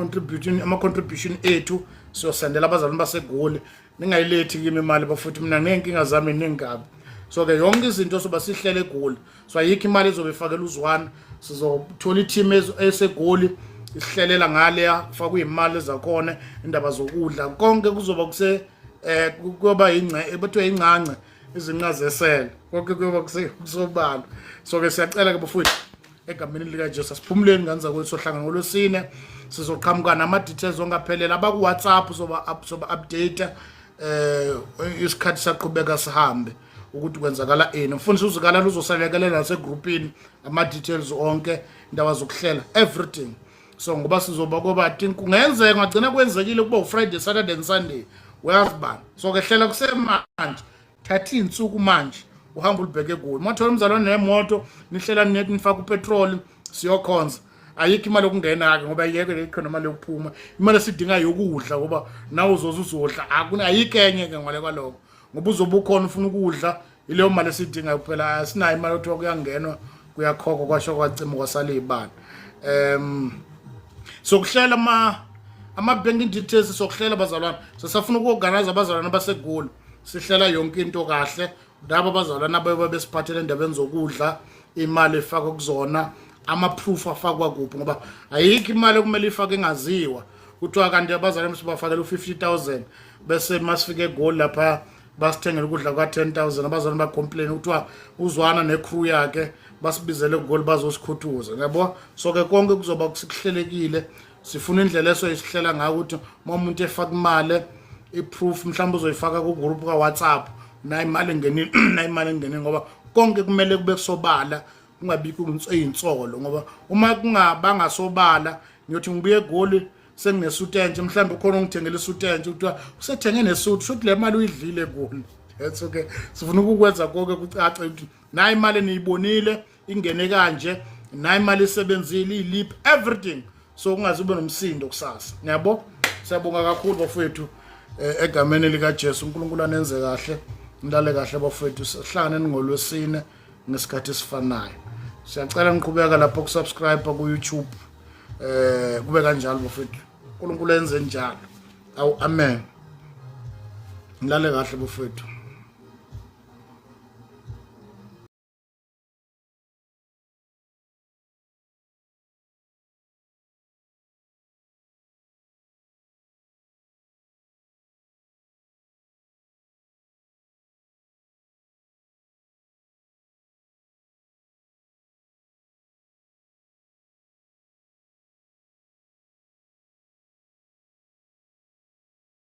contribution ethu siyosendela abazalwane baseGoli. Ningayilethi kimi imali bafethu, mina nginenkinga zami ningabi. So ke yonke izinto soba sihlele eGoli, so ayikho imali ezobe ifakela uzwana. Sizothola i-team eseGoli isihlelela ngaleya, kufakwe imali ezakhona, indaba zokudla, konke kuzoba kuse kuyoba ingce bethiwe ingcance izinqa zesele, konke kuyoba kusobala. So ke siyacela ke bafowethu egameni likaJesu, asiphumuleni ngane zakwethu, sohlangana ngolwesine, sizoqhamuka nama-details onke aphelele. Abaku-WhatsApp soba update isikhathi saqhubeka sihambe ukuthi kwenzakala ini. Mfundisi uZikalala uzosalekelela nasegrupini ama-details onke, indaba zokuhlela, everything. So ngoba sizoba koba think kungenzeka ngagcina kwenzekile kuba uFriday, Saturday and Sunday, uyazi bani. So ke hlela kusemanje, thatha iy'nsuku manje, uhambe ulibheke kuyo. Uma uthola umzalwane nemoto, nihlela nithi nifake upetroli, siyokhonza. Ayikho imali yokungena-ke ngoba ayikho, ayikho nemali yokuphuma. Imali esidinga yokudla, ngoba nawe uzoze uzodla, ayikho enye-ke ngale kwaloko, ngoba uzobe ukhona ufuna ukudla. Ileyo mali esiyidingayo kuphela, asinayo imali othiwa kuyangenwa kuyakhokhwa kwasho kwacima kwasala iy'bani. Sokuhlela ama banking details, sokuhlela bazalwane, sisafuna uku-organize abazalwane baseGoli, sihlela yonke into kahle. Labo abazalwane abayobe besiphathele endabeni zokudla, imali efakwa kuzona, ama-proof afakwa kuphi, ngoba ayikho imali okumele ifake engaziwa. Kuthiwa kanti abazalwane sibafakela u-50 000, bese masifike eGoli lapha basithengela ukudla kwa-10 000, abazalwane bacomplain, kuthiwa uzwana necrew yakhe basibizele egoli bazosikhuthuza, yabo. So ke konke kuzoba kuhlelekile. Sifuna indlela esoyisihlela ngayo ukuthi uma umuntu efaka imali, i-proof mhlawumbe uzoyifaka ku-group ka-WhatsApp, nayo imali engenile, nayo imali engenile, ngoba konke kumele kube kusobala, kungabikho ey'nsolo. Ngoba uma kungabanga sobala, ngiyothi ngibuye eGoli senginesuti entsha, mhlawumbe ukhona ongithengela isuti entsha, kuthiwa usethenge nesuti, shuthi le mali uyidlile eGoli. That's okay. Sifuna ukukwenza konke kucace ukuthi nayi imali eniyibonile ingene kanje, nayi imali isebenzile iliphi, everything, so kungaze ube nomsindo kusasa, ngiyabo. Siyabonga kakhulu bafowethu, egameni likaJesu. uNkulunkulu anenze kahle, nilale kahle bafowethu. Sihlangane ngolwesine ngesikhathi esifanayo. Siyacela niqhubeka lapho kusubscribe ku-YouTube, kube kanjalo bafowethu. uNkulunkulu enze njalo. Awu, amen, nilale kahle bafowethu.